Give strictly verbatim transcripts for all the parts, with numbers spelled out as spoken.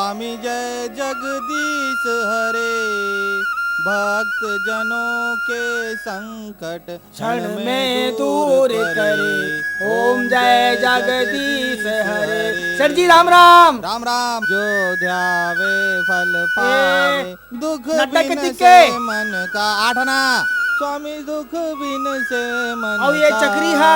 स्वामी जय जगदीश हरे, भक्त जनों के संकट क्षण में दूर करे। ओम जय जगदीश हरे। सेठ जी, राम राम। राम राम। जो ध्यावे फल पावे, दुख नड्डा के बिन टिक्के। से मन का। आठ आना। स्वामी दुख बिन से मन अउ ये का। चकरी हा।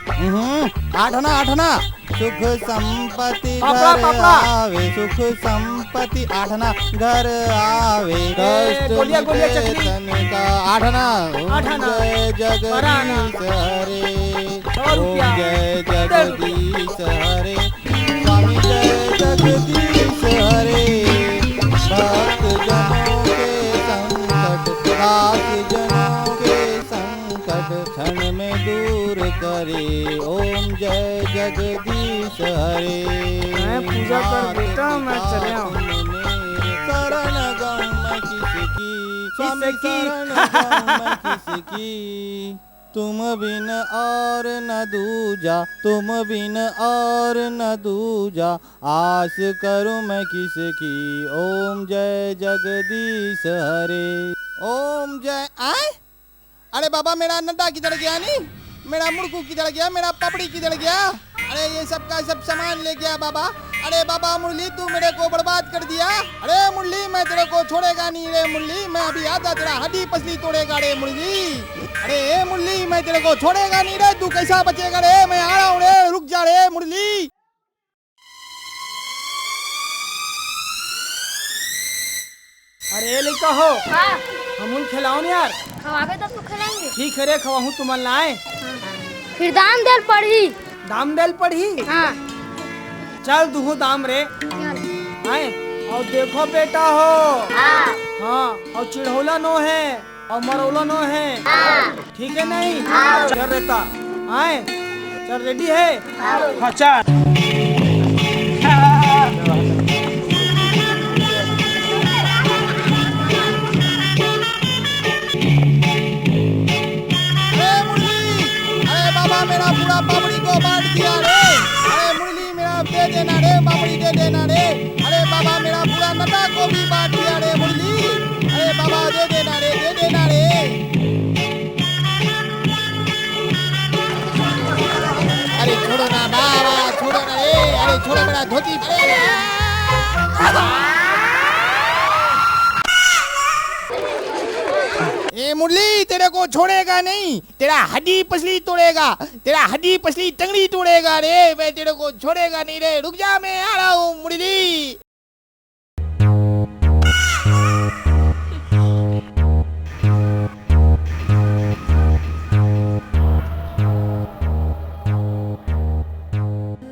हम्म, आठ आना, आठ आना। सुख संपत्ति पापड़ा, घर पापड़ा। आवे, सुख संपत्ति आठ आना घर आवे। ए, कष्ट गोलिया, गोलिया मिटे चकरी। तन का। आठ आना। ओम आठ आना। जय बारह आना। जगदीश हरे। सौ ओम रुपया। जय डेढ़ रुपया। जगदीश हरे। स्वामी जय जगदीश हरे। भक्त जनों के संकट, दास जनों के संकट क्षण में दूर करे। ओम जय जगदीश हरे। मैं पूजा कर नाथ बेटा, मैं चले आऊं। सुन मेरे शरण गम किसकी, स्वामी किसकी? शरण गम किसकी। तुम बिन और न दूजा, तुम बिन और न दूजा, आस करूं मैं किसकी। ओम जय जगदीश हरे। ओम जय। आय? अरे बाबा, मेरा नड्डा किधर गया नी? मेरा मुड़कू किधर गया? मेरा पपड़ी किधर गया? अरे ये सब का सब सामान ले गया बाबा। अरे बाबा मुरली, तू मेरे को बर्बाद कर दिया। अरे मुरली, मैं तेरे को छोड़ेगा नहीं रे मुरली, मैं अभी आधा तेरा हड्डी पसली तोड़ेगा रे मुरली। अरे ए मुरली, मैं तेरे को छोड़ेगा नहीं रे, तू कैसा बचेगा रे? मैं आ रहा हूँ रे, रुक जा रे मुरली। अरे लइका हो, हाँ। हमन खिलाओ न यार। खवाबे तब तो खिलाएंगे। ठीक है रे, खवाहूँ तुमन लाए। हाँ। फिर दाम देल पड़ही। दाम देल पड़ही? हाँ। चल दुहू दाम रे। चल। आए, अउ देखो बेटा हो। हाँ। हाँ, अउ चिढ़ौला नो हे, अउ मरौला नो हे। हाँ। ठीक है नहीं? हाँ। चल रहता। आए, चल रेडी है? हाँ, चल। अरे मुरली, अरे बाबा, मेरा पूरा पापड़ी को बांट दिया रे। अरे मुरली, मेरा दे देना रे, पापड़ी दे देना रे। अरे बाबा, मेरा पूरा नटा को भी बांट दिया रे मुरली। अरे बाबा, दे देना रे, दे देना रे। अरे छोड़ो ना बाबा, छोड़ो ना रे। अरे छोड़ो मेरा धोती। अरे ए मुरली, तेरे को छोड़ेगा नहीं, तेरा हड्डी पसली तोड़ेगा, तेरा हड्डी पसली टंगड़ी तोड़ेगा रे। मैं तेरे को छोड़ेगा नहीं रे, रुक जा, मैं आ रहा हूँ मुरली।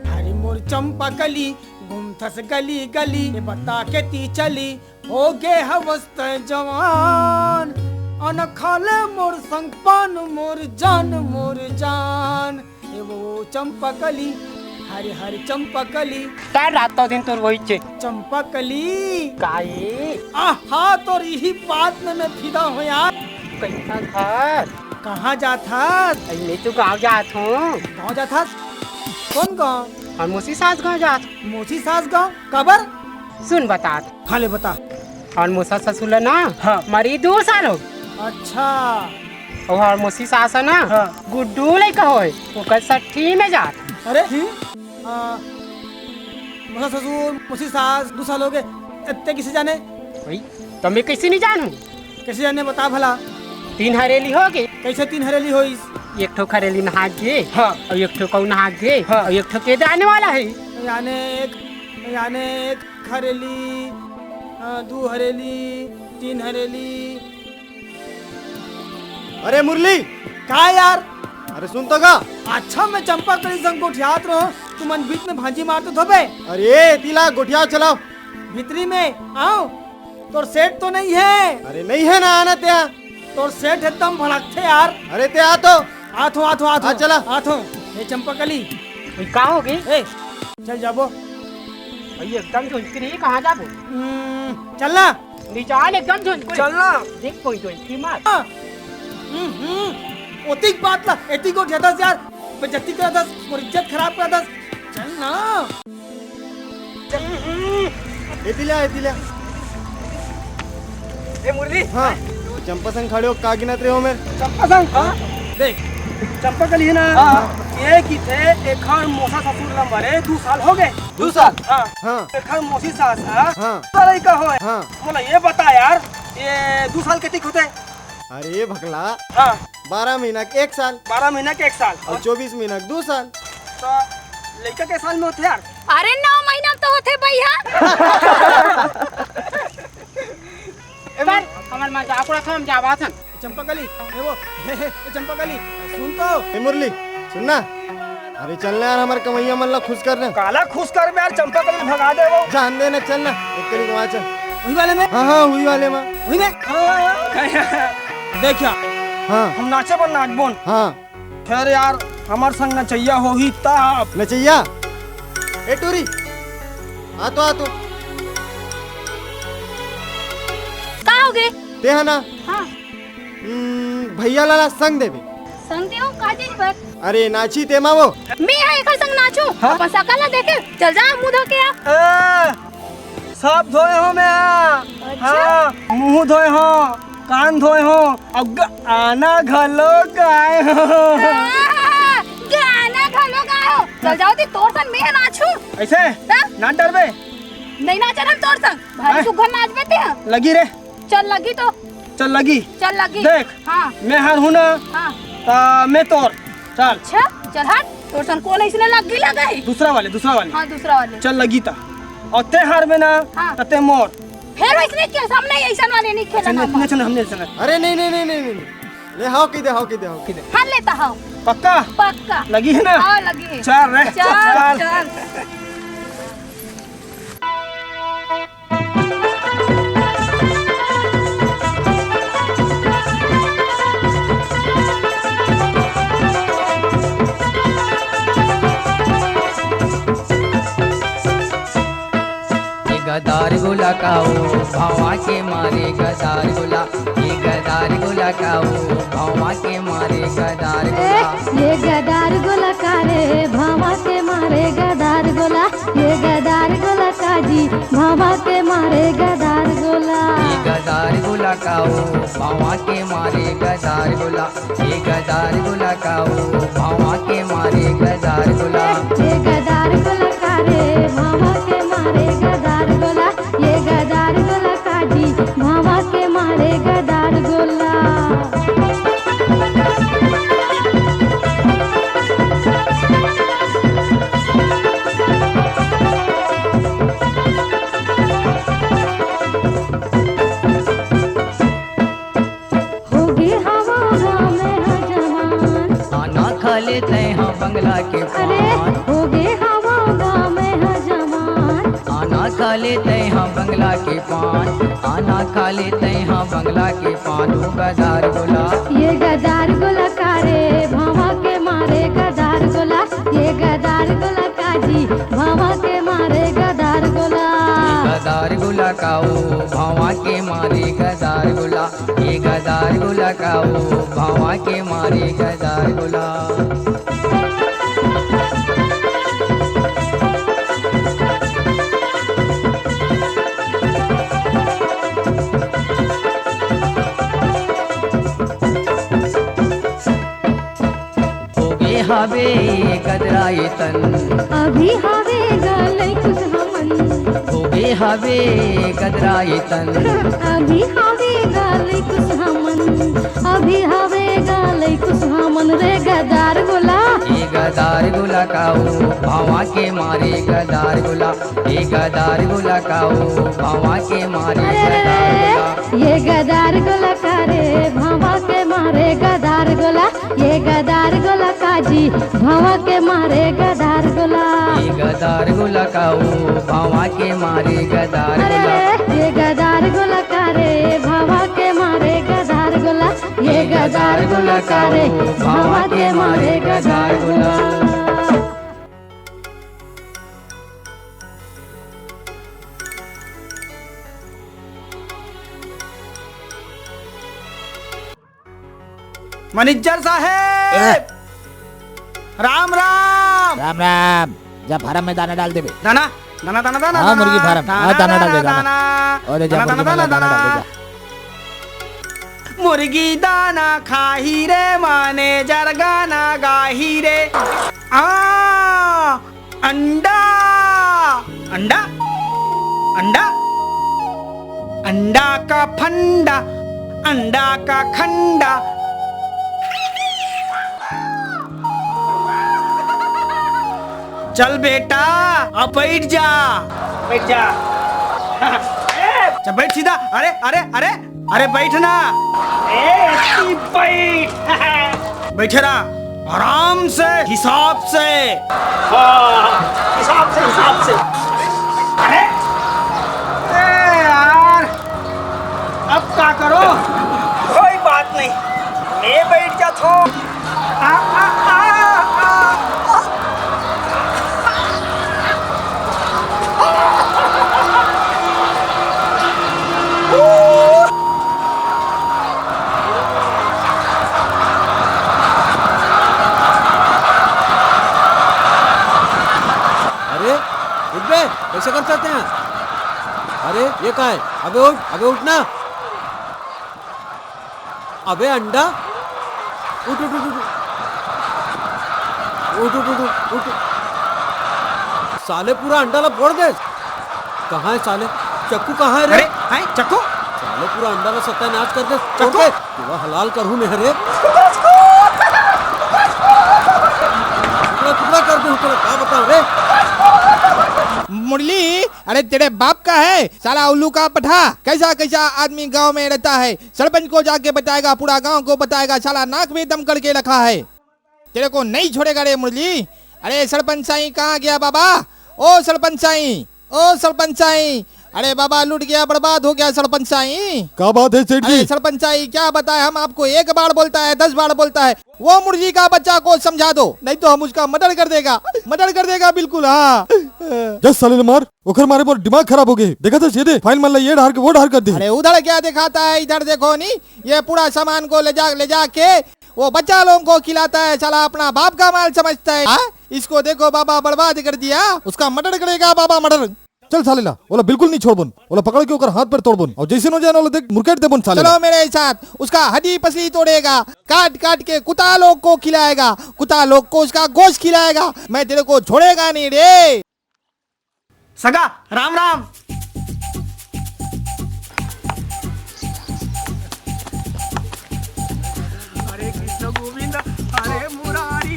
हरी मोर चंपा कली, घूमथस गली गली, ये बता के ती चली, हो गे हवस तैं जवान, अन खा ले मोर संग पान, मोर जान, मोर जान। ए वो चंपा कली, हरे हरे चंपा कली। तैं रात दिन तोर वही चे। चंपा कली। का ए? आहा, तोर इही बात में मैं फिदा हूँ यार। कैसा घर? कहाँ जात हस? अरे, मैं तो गाँव जात हूँ। गाँव जात हस? कौन गाँव? अउ मौसी सास गाँव जात। मौसी सास गाँव? काबर? सुन बतात। हाँ, ले बता। अउ मौसा ससुर ला ना, हाँ। मरी दू साल हो। अच्छा। अउ मौसी सास हे ना, हाँ। गुड्डू लइका होय, ओकर सट्ठी में जात। अरे, हम्म? आ, मौसा ससुर, मौसी सास, दू साल हो गे, तैं कइसे जाने? भाई, त मैं कइसे नहीं जानूँ? कइसे जाने, बता भला। तीन हरेली हो गे। कइसे तीन हरेली होइस? एक ठो हरेली नहा गे, हाँ। अउ एक ठो कऊ नहा गे, हाँ। अउ एक ठो के आने वाला हे। याने एक, याने एक हरेली, अ, दू हरेली, तीन हरेली। अरे मुरली। का यार? अरे सुन तो गा। अच्छा, मैं चंपा कली संग गोठियात रहो, तुमन बीच में भांजी मारत होबे। अरे तिला गोठियाव चलाव। भीतरी में आव। तोर सेठ तो नहीं हे? अरे नहीं हे ना, आना त्या। तोर सेठ एकदम भड़कथे यार। अरे ते आ तो। आथो, आथो, आथो। आ, चला। आथो। ए चंपा कली। ए, का हो गे? ए, चल जाबो। भाई एकदम झुंझकी रही, कहाँ जाबो? हम्म, चल ना। निजान एकदम झुंझकी। चल ना। देख कोई झुंझकी मार। हाँ। हम्म, हम्म। ओतिक बात ला, एतिक गोठियाथस यार। बेइज्जती करथस, मोर इज्जत खराब करथस। चल ना। एती ले आ, एती ले आ। ए मुरली। हाँ। चंपा संग खड़े हो, का गिनत रहे हो मेर? चंपा संग? हाँ। देख, चंपा कली हे ना? हाँ। ये किथे एखर मौसा ससुर ला मरे दू साल हो गए। दू साल? हाँ। हाँ। एखर मौसी सास हा? हाँ। तो लइका होय। हाँ। मोला ये बता यार, ये दू साल कतिक होथे? अरे भकला। हाँ। बारह महीना के एक साल। बारह महीना के एक साल। अउ चौबीस महीना के दू साल। तो लइका के साल में होथे यार? अरे नौ महीना में तो होथे भैया। ए, हमर मजाक उड़ाथन, हम जावत हन। चंपा कली, ए वो, ए चंपा कली, सुन तो। ए मुरली, सुन ना। अरे चल ना यार, हमर कमइया मन ला खुश कर ना। काला खुश करबे यार, चंपा कली भगा देबो। जान दे ना, चल ना, एक कली वहाँ चल। वही वाले में? हाँ, हाँ, वही वाले में। वही में? हाँ। देख यार, हाँ। हम नाचे बर नाचबोन। हाँ। फेर यार, हमर संग नचइया होही तब। नचइया? ए टूरी, आ तो, आ तो। का हो गे? ते हा ना? हाँ। हम्म, भैया ला ला संग देबे। संग देहूँ, का चीज बर? अरे नाची ते मा वो। मैं हा एकर संग नाचू? हाँ? अपन सकल ला देखे, चल जा मुँह धो के आ। ए, सब धोए हो मैं हा। अच्छा। हाँ, मुँह धोए हो, कान धोए हो, अउ गाना घलो गाए हो। आहा, गाना घलो गाए हो। चल जाओ दी, तोर सन मैं हा नाचू। ऐसे? हाँ? नाच डरबे? नहीं नाचन हम तोर सन। भारी हैं? सुघर नाचबे ते हा। लगी रे। चल लगी तो। चल लगी। चल लगी। देख, हाँ। मैं हारहूँ ना, हाँ। त मैं तोर। चल। अच्छा, चल हट। तोर सन कोन अइसने लग्गी लगा हे? दूसरा वाले, दूसरा वाले। हाँ, दूसरा वाले। चल लगी त। अउ ते हारबे ना, हाँ। त ते मोर। फेर वइसने के सामने अइसन वाले नहीं खेलना अच्छा, हम। अच्छा, हमने ऐसा ना। अरे नहीं, नहीं, नहीं, नहीं, नहीं। ले, हाव की दे, हाव की दे, हाव की दे। हार लेता हाव। पक्का? पक्का। लगी हे ना? हाँ, लगी हे। चल रे, चल, चल। चल। ए गदार गोला का ओ भावा के मारे गदार गोला, ए गदार गोला का ओ भावा के मारे गदार ए, गोला। ये गदार गोला का रे, भावा के मारे गदार गोला, ये गदार गोला का जी, भावा के मारे गदार गोला। ए गदार गोला का ओ भावा के मारे गदार गोला, ए गदार गोला का ओ भावा के मारे गदार गोला। ए गदार गोला का रे, भावा के मारे गदार गोला, ये गदार गोला का जी, भावा के मारे गदार गोला। होगे हवंव गा मैं ह जवान। आना खा ले तैं हा बंगला के अरे, पान। होगे हवंव गा मैं ह जवान। आना खा ले तैं हा बंगला के पान। आना खा ले तैं हा बंगला के पान। ओ गदार गोला। ये गदार गोला का रे, भावा के मारे गदार गोला। ये गदार गोला का जी, भावा के मारे गदार गोला। ये गदार गोला का ओ, भावा के मारे गदार गोला। ए गदार गोला का ओ, भावा के मारे गदार गोला। होगे हवे गदराए तन। अभी हवे गा लइकुस हमन। होगे हवे गदराए तन। अभी हवे गा लइकुस हमन। अभी हवे गा लइकुस हमन रे गदार गोला। ए गदार गोला का ओ, भावा के मारे गदार गोला। ए गदार गोला का ओ, भावा के मारे अरे रे गदार रे, गोला। ये गदार गोला का रे, भावा के मारे गदार गोला। ये गदार गोला का जी, भावा के मारे गदार गोला। ये गदार गोला का ओ, भावा के मारे गदार अरे गोला। रे, ये गदार गोला का रे, भावा के मारे गदार गोला। ये गदार गोला का रे, भावा के मारे गदार गोला। मैनेजर साहेब! ए! राम राम। राम राम। जा फार्म में दाना डाल देबे। दाना? दाना, दाना, दाना, हाँ, मुर्गी फार्म। हाँ, दाना डाल दे, दाना। दाना। और जा, दाना, मुर्गी दाना, फार्म, दाना, दाना डाल दे, दाना। जा। मुर्गी दाना खाही रे, मैनेजर गाना गाही रे। आ, अंडा, अंडा, अंडा, अंडा का फंडा, अंडा का खंडा। चल बेटा, अब बैठ जा। बैठ जा। चल बैठ सीधा। अरे, अरे, अरे, अरे बैठ ना। ए, तू बैठ। बैठे रहा, आराम से, हिसाब से। हाँ, हिसाब से, हिसाब से। अरे, ए यार, अब का करो? कोई बात नहीं, मैं बैठ जाता हूँ। आ, आ, आ, आ। अरे, उठ बे, कैसे कर सकते हैं? अरे, ये का है? अबे उठ, अबे उठ ना। अबे अंडा, उठ, उठ, उठ, उठ। उठ, उठ, उठ, उठ, उठ। साले पूरा अंडा ला फोड़ दे। कहाँ है साले? चक्कू कहाँ है रे? अरे, हैं, चक्कू? साले पूरा अंडा ला सत्यानाश कर दे। चक्कू? फोड़ दे। पूरा हलाल करूँ मैं रे। टुकड़ा, टुकड़ा कर दे, तोला का बताऊँ रे? मुरली, अरे तेरे बाप का है साला उल्लू का पठा। कैसा, कैसा आदमी गांव में रहता है, सरपंच को जाके बताएगा, पूरा गांव को बताएगा, साला नाक में दम करके रखा है। तेरे को नहीं छोड़ेगा रे मुरली। अरे सरपंच साईं कहाँ गया बाबा? ओ सरपंच साईं, ओ सरपंच साईं, अरे बाबा लूट गया, बर्बाद हो गया सरपंच साईं। क्या बात है सेठ जी? अरे सरपंच साईं क्या बताए हम आपको, एक बार बोलता है, दस बार बोलता है, वो मुरली का बच्चा को समझा दो, नहीं तो हम उसका मर्डर कर देगा, मर्डर कर देगा बिल्कुल। हाँ। जस साले ल मार, ओखर मारे मोर दिमाग खराब हो गे। देखत हस ये दे, फाइल मन ला ये डहर के वो डहर कर दे। अरे उधर क्या दिखाता है, इधर देखो नी, ये पूरा सामान को ले जा, ले जाके वो बच्चा लोगों को खिलाता है, साला अपना बाप का माल समझता है। हाँ? इसको देखो बाबा बर्बाद कर दिया, उसका मर्डर करेगा बाबा मर्डर। चल साले ला, ओला बिल्कुल नहीं छोड़बोन, ओला पकड़ के ओकर हाथ पैर तोड़बोन, और जैसे न जाए ना ओला देख मुरकेट देबोन साले ला। चलो मेरे साथ, उसका हड्डी पसली तोड़ेगा, काट काट के कुत्ता लोग को खिलाएगा, कुत्ता लोग को उसका गोश्त खिलाएगा, मैं तेरे को छोड़ेगा नहीं रे। सगा, राम राम। हरे कृष्ण गोविंद, हरे मुरारी।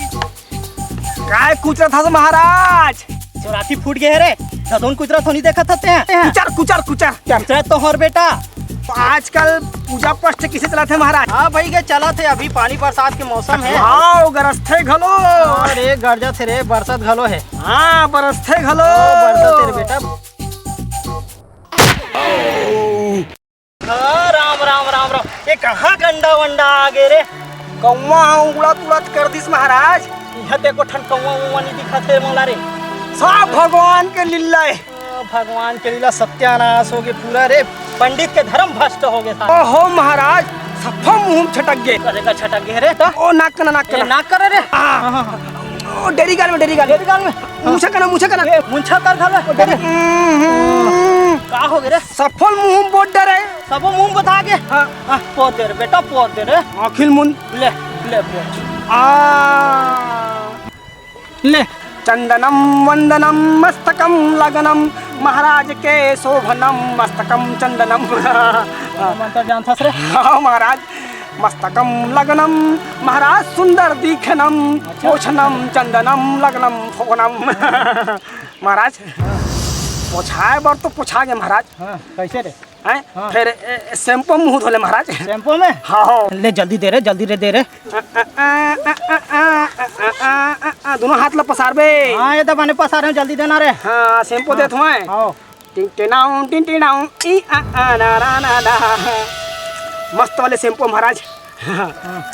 काय कुचरत हस महाराज? चौराठी फूट गे हे रे, दतोन कुचरत हो, नहीं देखत हस तें? कुचर, कुचर, कुचर। कुचरत तो हों रे बेटा। आजकल पूजा पाठ कइसे चलत हे महाराज? हाँ भाई, के चलत हे, अभी पानी बरसात के मौसम हे। हाँ, गरजथे घलो। अरे गरजथे रे, बरसत घलो हे। हाँ, बरसथे घलो। ओ, बरसथे रे बेटा। हाँ, राम, राम, राम, राम। ये कहाँ गंडा वंडा आ गे रे? कौवा उड़त उड़त कर दिस महाराज। इहाँ ते एको ठन कौवा उवा नहीं दिखत हे मोला रे। सब भगवान के लीला हे। भगवान के लीला सत्यानाश हो गे पूरा रे, पंडित के धर्म भ्रष्ट हो गे साला। ओहो महाराज, सफा मुंह छटक गे। अरे का छटक गे रे? त? ओ नाक कना, नाक ए, कना। नाक कना रे। हाँ। हाँ, हाँ, हाँ। ओ डेरी गाल में, डेरी गाल में। डेरी गाल में। मुछा कना, मुछा कना। ए, मुछा कर घाला। ओ डेरी। हम्म। का हो गे रे? सफल मुंह बोट डरे। सबो मुंह बता के। हाँ। हाँ, पोत दे रे बेटा, पोत दे रे। आखिल मुन। ले, ले पोत। आ। ले। चंदनम वंदनम मस्तकम लग्नम महाराज के शोभनम मस्तकम चंदनम। मंत्र जानथस रे? हाँ महाराज, मस्तकम लग्नम महाराज सुंदर दिखनम अच्छा। पोछनम चंदनम लग्नम फोनम। महाराज, पोछाए बर तो पोछा गे महाराज। हाँ, कैसे रे? हैं? हाँ। फिर, ए, ए, शैम्पू मुंह धो ले महाराज। शैम्पू में? हाँ, हाँ। ले जल्दी दे रे, जल्दी रे, दे रे। आ, आ, दोनों हाथ ला पसार बे। हाँ, ये तो बने पसार हूँ, जल्दी देना रे। हाँ, शैम्पू हाँ। देत हूँ मैं। हाँ। टिन टिनाऊ, टिन टिनाऊ, ई आ आ ना रा ना रा। मस्त वाले शैम्पू महाराज। हाँ।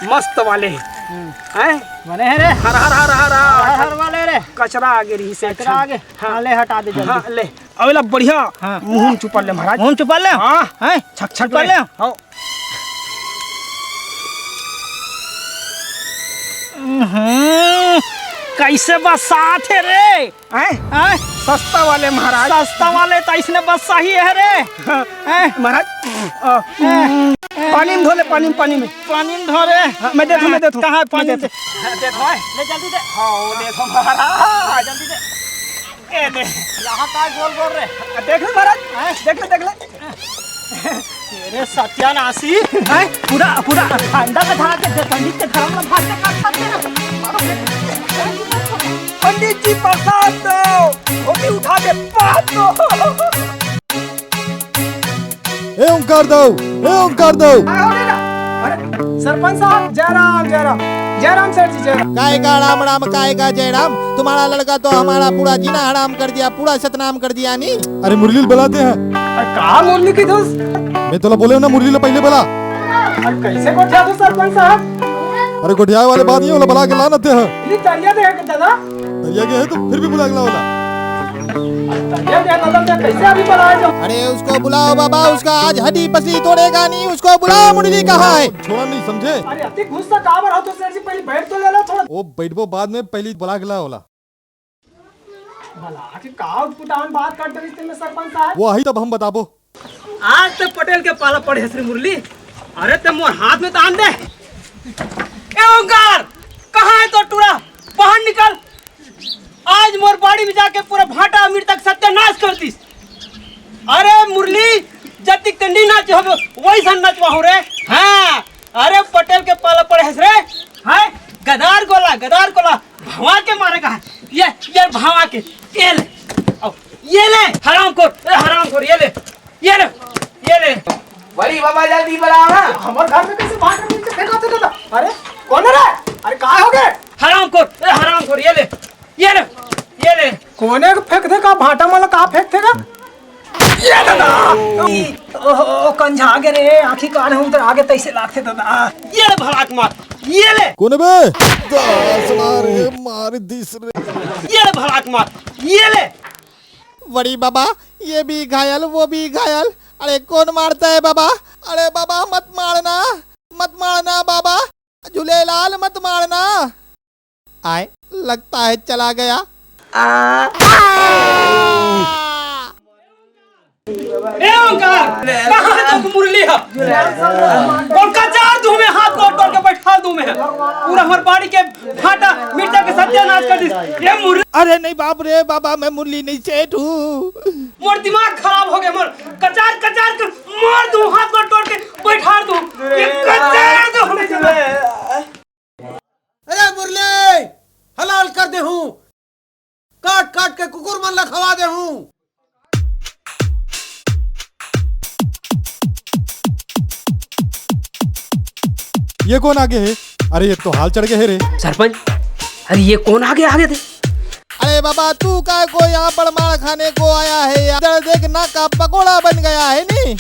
मस्त वाले। हम्म। हैं? बने हे रे। हर हर हर हर हर। हर हर वाले रे। कचरा आगे रही से कचरा अच्छा। आगे। हाँ। हाँ, ले हटा दे जल्दी। हाँ, ले। अवेला बढ़िया हाँ। मुंह में चुपा ले महाराज। मुंह में चुपा ले? हाँ। हैं? छक छक चुपा ले। ले? हाँ। हम्म, कइसे बसात हे रे? हैं? हैं? सस्ता वाले महाराज। सस्ता वाले त अइसने बसाही हे रे। हैं? महाराज, अ, पानी में धो ले, पानी में, पानी में। पानी में धो रे। हाँ, मैं देथों, मैं देथों। कहाँ हे पानी? मैं देथों। दे दो, ले जल्दी दे। हाँ, वो दे दो महाराज, जल्दी दे। ए दे। यहाँ का गोल गोल रे? देख ले महाराज, हैं? देख ले, देख ले। तेरे सत्यानाशी। हैं? पूरा, पूरा अंडा में धरा के दे, पंडित के धर्म में भाग के काट सकते हैं। पंडित जी प्रसाद दो, धोती उठा के पाद दो। ए ओंकार दाऊ, ए ओंकार दाऊ। अरे, हो गया ना? अरे, सरपंच साहब, जय राम, जय राम, जय राम सेठ जी, जय राम। काय का राम राम, काय का जय राम? तुम्हारा लड़का तो हमारा पूरा जीना हराम कर दिया, पूरा सतनाम कर दिया नी। अरे मुरली ल बलाते हैं। अरे का मुरली की दोस्त? मैं तोला बोले हूँ ना, मुरली ल पहले बला। अरे कैसे गोठिया दो सरपंच साहब? अरे गोठियाए वाले बात नहीं, ओला बला के लाना ते है। ये तरिया दे के दादा। तरिया गया है तो फिर भी बुला के लाओ ना। अरे तरिया गया दादा, मैं कैसे अभी बुलाए जाऊँ? अरे उसको बुलाओ बाबा, उसका आज हड्डी पसली तोड़ेगा नहीं, उसको बुलाओ। मुरली कहाँ है? छोड़ा नहीं समझे। अरे अति गुस्सा काबर हो तो सेठ जी, पहले बैठ तो ले लो थोड़ा। ओ बैठबो बाद में, पहले बुला के लाओ ओला। भला कि का उटपुटान बात करते रहिस तेमे सरपंच साहब? वो आही तब हम बताबो। आज तो पटेल के पाला पड़े हे श्री मुरली। अरे ते मोर हाथ में तो आन दे। ए ओंकार, कहाँ है तो टूरा? बाहर निकल। आज मोर बाड़ी में जाके पूरा भाटा मिर्चा के सत्यानाश कर दिस। अरे मुरली, जतिक ते नी नाचे होबे, वैसन नचवा हो रे। हाँ, अरे पटेल के पाला पड़े हस रे। हाय, गदार गोला, गदार गोला, भवा के मारे का है। ये, ये भवा के, ये ले, आओ, ये ले, हरामखोर, ए हरामखोर, ये ले, ये ले, ये ले। बड़ी बाबा जल्दी बुलाओ ना। हमर घर में कैसे भाटा मिर्चा फेंकाते दादा? अरे, कौन है रे? अरे, काय हो गए? हरामखोर, ए हरामखोर, ये ले, ये ले, ये ले। कोने के फेंक दे का भाटा वाला का फेंक दे का? ये दादा! ओहो, कंझा गे रे, आँखी कान हम उधर आगे तैसे लागते दादा। ये ले भड़ाक मार, ये ले। कोने बे? दासड़ा रे, मार दिस रे। ये ले भड़ाक मार, ये ले। बड़ी बाबा, ये भी घायल, वो भी घायल। अरे कौन मारता है बाबा? अरे बाबा मत मारना, मत मारना बाबा, झूलेलाल मत मारना। आए, लगता है चला गया। ए ओंकार, कहाँ है तो मुरली है? और कचार दूं मैं, हाथ गोड़ तोड़ के बैठा दूं मैं। पूरा हमार बाड़ी के भाटा मिर्चा के सत्यानाश कर दिस। ए मुरली। अरे नहीं बाप रे बाबा, मैं मुरली नहीं सेठ हूँ। मोर दिमाग खराब हो गया मोर। कचार कचार के मार दूं, हाथ गोड़ तोड़ के बैठा दूं। ये कचार दूं हमें। अरे मुरली, हलाल कर दे हूँ, काट काट के कुकुर मन ला खवा दे हूँ। ये कौन आगे है? अरे ये तो हाल चढ़ गए है रे। सरपंच, अरे ये कौन आगे आगे थे? अरे बाबा, तू काय को यहाँ पर मार खाने को आया है? इधर देख, ना का पकोड़ा बन गया है नी।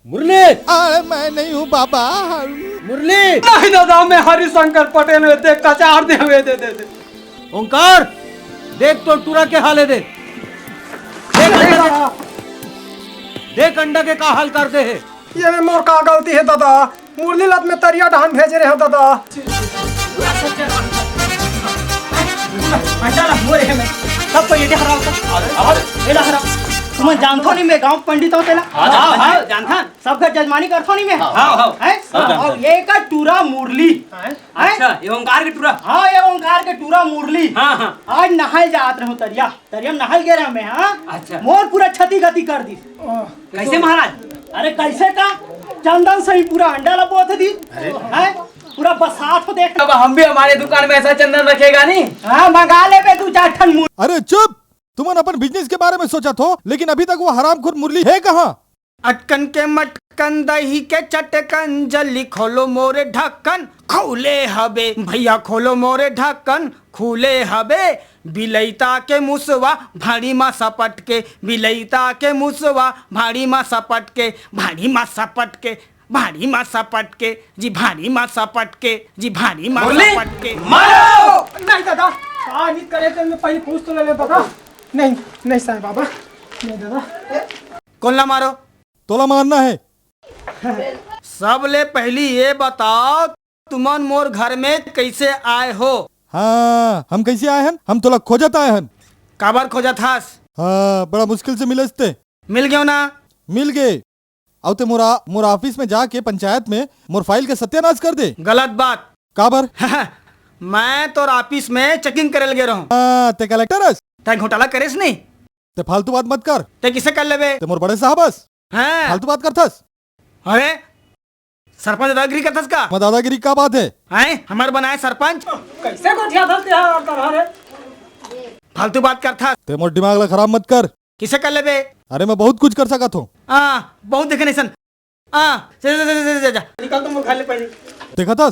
मुरली! अरे मैं नहीं हूँ बाबा। मुरली! नहीं दादा, मैं हरिशंकर पटेल हूँ, दे कचार दे, दे, दे, दे। ओंकार, देख तो टूरा के हाल है, दे। देख अंडा के, देख अंडा के का हाल कर दे है। ये में मोर का गलती है दादा? मुरली ल त में तरिया डहान भेजे रहे हो दादा। अंडा ला मोरे है मैं। सब कोई एडे हराओ तो। एला हराओ। तुमन जानथो नहीं मैं गांव पंडित हूँ तेला। हाँ, हाँ, हाँ। जानथन। सब घर जजमानी करथो नहीं मैं। हाँ, हाँ। हैं? सब जानथन। और ये का टूरा मुरली। हैं? अच्छा, ये ओंकार के टूरा। हाँ, ये ओंकार के टूरा मुरली। हाँ, हाँ। आज नहाए जात रहूं तरिया। तरिया में नहाए गे रहे मैं, हाँ? अच्छा। मोर पूरा क्षति गति कर दी। कैसे महाराज? अरे कैसे का? चंदन से ही पूरा अंडा ला बोत दी। हैं? पूरा बसात हो देख। अब हम भी हमारे दुकान में ऐसा चंदन रखेगा नहीं? हाँ, मंगा ले बे दू चार ठन मुर- अरे चुप! तुमन अपन बिजनेस के बारे में सोचत हो, लेकिन अभी तक वो हरामखोर मुरली है कहाँ? अटकन के मटकन, दही के चटकन, जल्दी खोलो मोरे ढक्कन। खुले हबे भैया, खोलो मोरे ढक्कन, खुले हबे। बिलैता के मुसवा भाड़ी मा सपट के, बिलैता के मुसवा भाड़ी मा सपट के, भाड़ी मा सपट के, भाड़ी मा सपट के, जी भाड़ी मा सपट के, जी भाड़ी मा मुरली, सपट के। मारो! नहीं दादा, का नहीं करे तो मैं पहले पूछ तो ले ले दादा। नहीं, नहीं साईं बाबा, नहीं दादा। कौन ला मारो? तोला मारना है। सबले पहिली ये बताव, तुमन मोर घर में कइसे आय हो? हाँ, हम कइसे आय हन? हम तोला खोजत आय हन। काबर खोजत हस? हाँ, बड़ा मुश्किल से मिलेस ते। मिल गेंव ना? मिल गे। अउ ते मोर आ-, मोर office में जाके पंचायत में मोर file के सत्यानाश कर दे। गलत बात। काबर? मैं तोर office में checking करे ल गे रहूं। हाँ, ते collector हस? तैं घोटाला करेस नहीं? ते फालतू बात मत कर। ते किसे कर लेबे? ते मोर बड़े साहब हस। हाँ। फालतू बात करथस। अरे, सरपंच दादागिरी करथस का? मैं दादागिरी का बात है? हैं? हमर बनाए सरपंच? कइसे गोठियाथस ते हा, करहा रे? फालतू बात करथस। ते मोर दिमाग ला खराब मत कर। किसे कर लेबे? अरे, मैं बहुत कुछ कर सकत हूँ। हाँ, बहुत देखे नहीं सन। हाँ, जा, जा, जा। निकल तो मोर घर ले पहले। देखा था?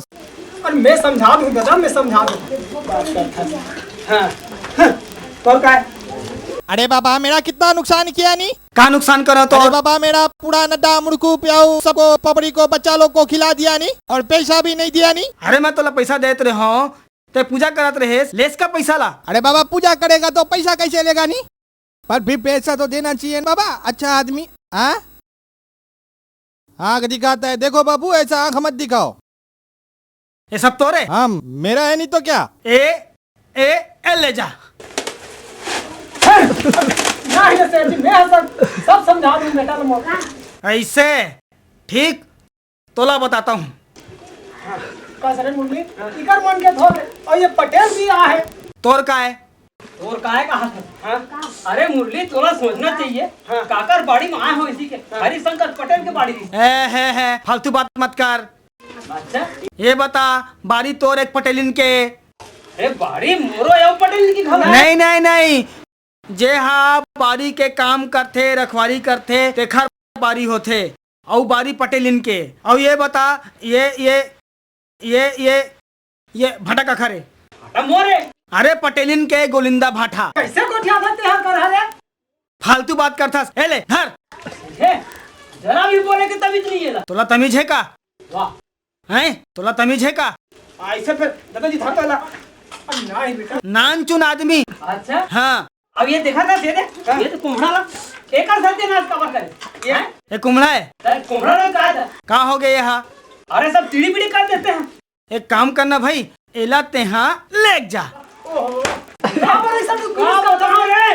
अरे, मैं समझा दूँ दादा, मैं समझा दूँ। हाँ, हाँ। और का है? अरे बाबा, मेरा कितना नुकसान किया नी? का नुकसान करो तो? अरे बाबा, मेरा पूरा नड्डा, मुड़कू, प्याऊ, सबको, पपड़ी को, बच्चा लोग को खिला दिया नी, और पैसा भी नहीं दिया नी। अरे, मैं तोला पैसा देत रहे हूँ, ते पूजा करत रहे, लेस का पैसा ला? अरे बाबा, पूजा करेगा तो पैसा कैसे लेगा नी? पर भी पैसा तो देना चाहिए ना बाबा, अच्छा आदमी। हाँ, आँख दिखाता है, देखो बाबू, ऐसा आँख मत दिखाओ। ये सब तोरे? हाँ, मेरा है नहीं तो क्या? ए, ए, ए, ले जा। नहीं, नहीं, सेठ जी, मैं सब, सब समझा दूँ बेटा, लो मौका। ऐसे? ठीक, तोला बताता हूँ। का सरे मुरली, इकर मन के थोर, और ये पटेल जी आ है। तोर का है? तोर का है कहा था? हाँ? अरे मुरली, तोला सोचना चाहिए। हाँ। काकर बाड़ी में आए हो इसी के? हाँ। हरिशंकर पटेल के बाड़ी में। ए, है, है, फालतू बात मत कर। अच्छा? ये बता, बारी तोर एक पटेलिन के? अरे बारी मोरो यो पटेलिन की खबर है? नहीं, नहीं, नहीं। जे हा बारी के काम करथे, रखवारी करथे, तेखर बारी होथे। अउ बारी पटेलिन के। अउ ये बता, ये, ये, ये, ये, ये भाटा काखर हे? भाटा मोरे। अरे पटेलिन के गोलिंदा भाटा। कैसे गोठियाथस ते हा करहा रे? फालतू बात करथस। ए ले, धर। हे, जरा भी बोले के तमीज नहीं है ला। तोला तमीज है का? वाह। हैं? तोला तमीज है का? ऐसे फिर दादाजी धर देला। अब ना ही बेटा। नानचुन आदमी। अच्छा। हाँ। अब ये देखा था, ये दे, हाँ। ये तो कुम्हड़ा ला। एकर सत्यानाश काबर करे? ये हैं? ये कुम्हड़ा है? अरे कुम्हड़ा ला कहा था? का हो गया यहाँ? अरे सब टीढ़ी पीढ़ी कर देते हैं। एक काम करना भाई, एला तेहा लेग जा। ओहो। का बोले सब तू का पुलिस का बता रे?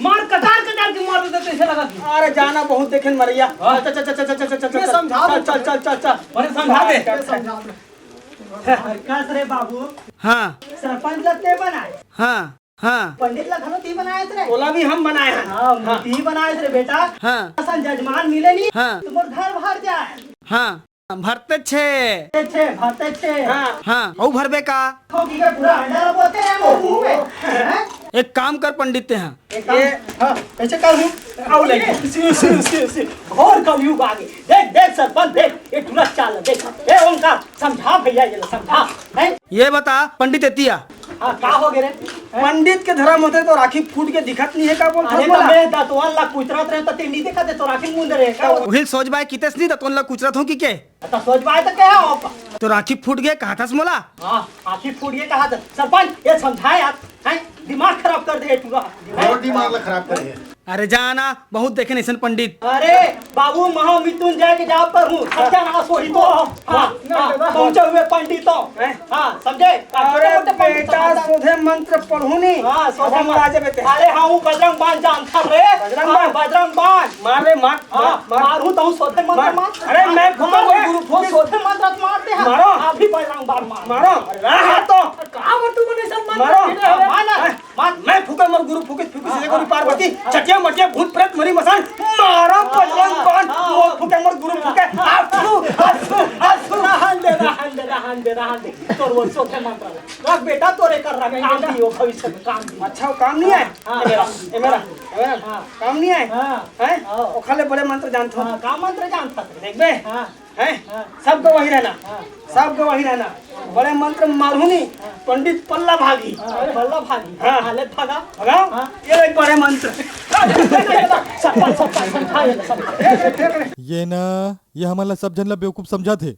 मार कटार कटार के मार देते, ऐसे लगा कि। अरे जाना बहुत देखे न मरैया। हाँ। चल, चल, चल, चल, चल, चल, चल, ये चल, समझा चल, दे। चल, चल, चल, चल। अरे समझा दे। ये समझा दे। कस रे बाबू। हाँ। सरपंच ला ते बनाए। हाँ, हाँ। पंडित ला घलो ती बनाए रे। ओला भी हम बनाए हैं। हाँ, हाँ। ती बनाए रे बेटा। हाँ। असन जजमान मिले नहीं, हाँ। तो मोर घर भर जाए। हाँ। भरते छे। छे, छे, भरते छे। हाँ। हाँ, अउ भरबे का? हो, की के पूरा अंडा ला बोलते हैं वो मुंह में। हैं? एक काम कर पंडित ते हाँ। एक काम। ये, हाँ, कैसे कर लूँ? आओ ले। सी, सी, सी, सी। घोर कलयुग आ गए। देख, देख सरपंच, देख, ये पूरा चाल देख। ए ओंकार, समझा भैया, ये लो, समझा। हैं? ये बता, पंडित एतिया। हाँ, का हो गए रे? हैं? पंडित के धर्म होते तो राखी फूट के दिखत नहीं है, का बोलता अरे, बोला? तो मैं दतवन ला कुचरत रहे, तो तें नहीं देखा थे, तो राखी मुंद रहे, का? उहिल सोच बाय कितेस नहीं, दतवन ला कुचरत हो कि के? त सोच पाए त कहे हो? तो राखी फूट गे कहा थस मोला? हाँ, आँखी फूट गे कहा थस। सरपंच, ये समझाए यार, हैं? दिमाग खराब कर दे पूरा। मोर दिमाग ला खराब करे हे। अरे जाना, बहुत देखे नइसन पंडित। अरे बाबू, महामृत्युंजय के जाप पर हूँ, सत्यानाश होही तो। हाँ, हाँ, पहुँचे हुए पंडित तो। हैं? हाँ, समझे? अरे छोटे मोटे पंडित बेटा, समझता। सोधे मंत्र पढ़ू नी। हाँ, सोधे अब हम मंत्र। राजे बेटे। अरे हाँ, वो बजरंग बाण जानता रे। बजरंग हाँ, बाण। बजरंग बाण। मार रे, मार। हाँ, मार, मार। मारू तो हूँ, सोते मत मार। मार। अरे, मैं फूंका हाँ, मोर गुरु फूंकी। सोते मत मारते हैं। मारो। अभी बजरंग बाण मार। मारो। अरे, रहा तो। का वो तू मने सब मत मारो। मार, मार, मार। मार। मैं फूंका मोर गुरु फूंकी, फूंकी हाँ, से हाँ। गुरु पार्वती, हाँ। चटिया मटिया भूत प्रेत मरी मसान, मारो हाँ, बजरंग हाँ, बाण, हाँ। मोर फूंका मोर गुरु फूंका, हाँ। आसू, आसू, आसू। रहन दे, रहन दे, रहन दे, रहन दे। तोर वो सोते मत रख बेटा, तोरे कर रख, काम दी हो, भविष्य में काम दी। अच्छा, वो काम नहीं आए? हाँ, ए मेरा, हाँ। ए मेरा, ए मेरा। हाँ। काम नहीं आए? हाँ। हैं? हाँ। ओखर ले बड़े मंत्र जानत हो। हाँ, का मंत्र जानत हस? देखबे? हाँ। हैं? हाँ। सबको वही रहना। हाँ। सबको वही रहना। बड़े मंत्र मारू नी, हाँ। पंडित पल्ला भागी। हाँ, पल्ला भागी। हाँ। हाँ, ले भागा। भगाओ। हाँ। ये एक बड़े मंत्र। सफल, सफल, सफल, हाँ, ये ले, सफल। ये ना, ये हमन ला सब झन ला बेवकूफ समझत हे।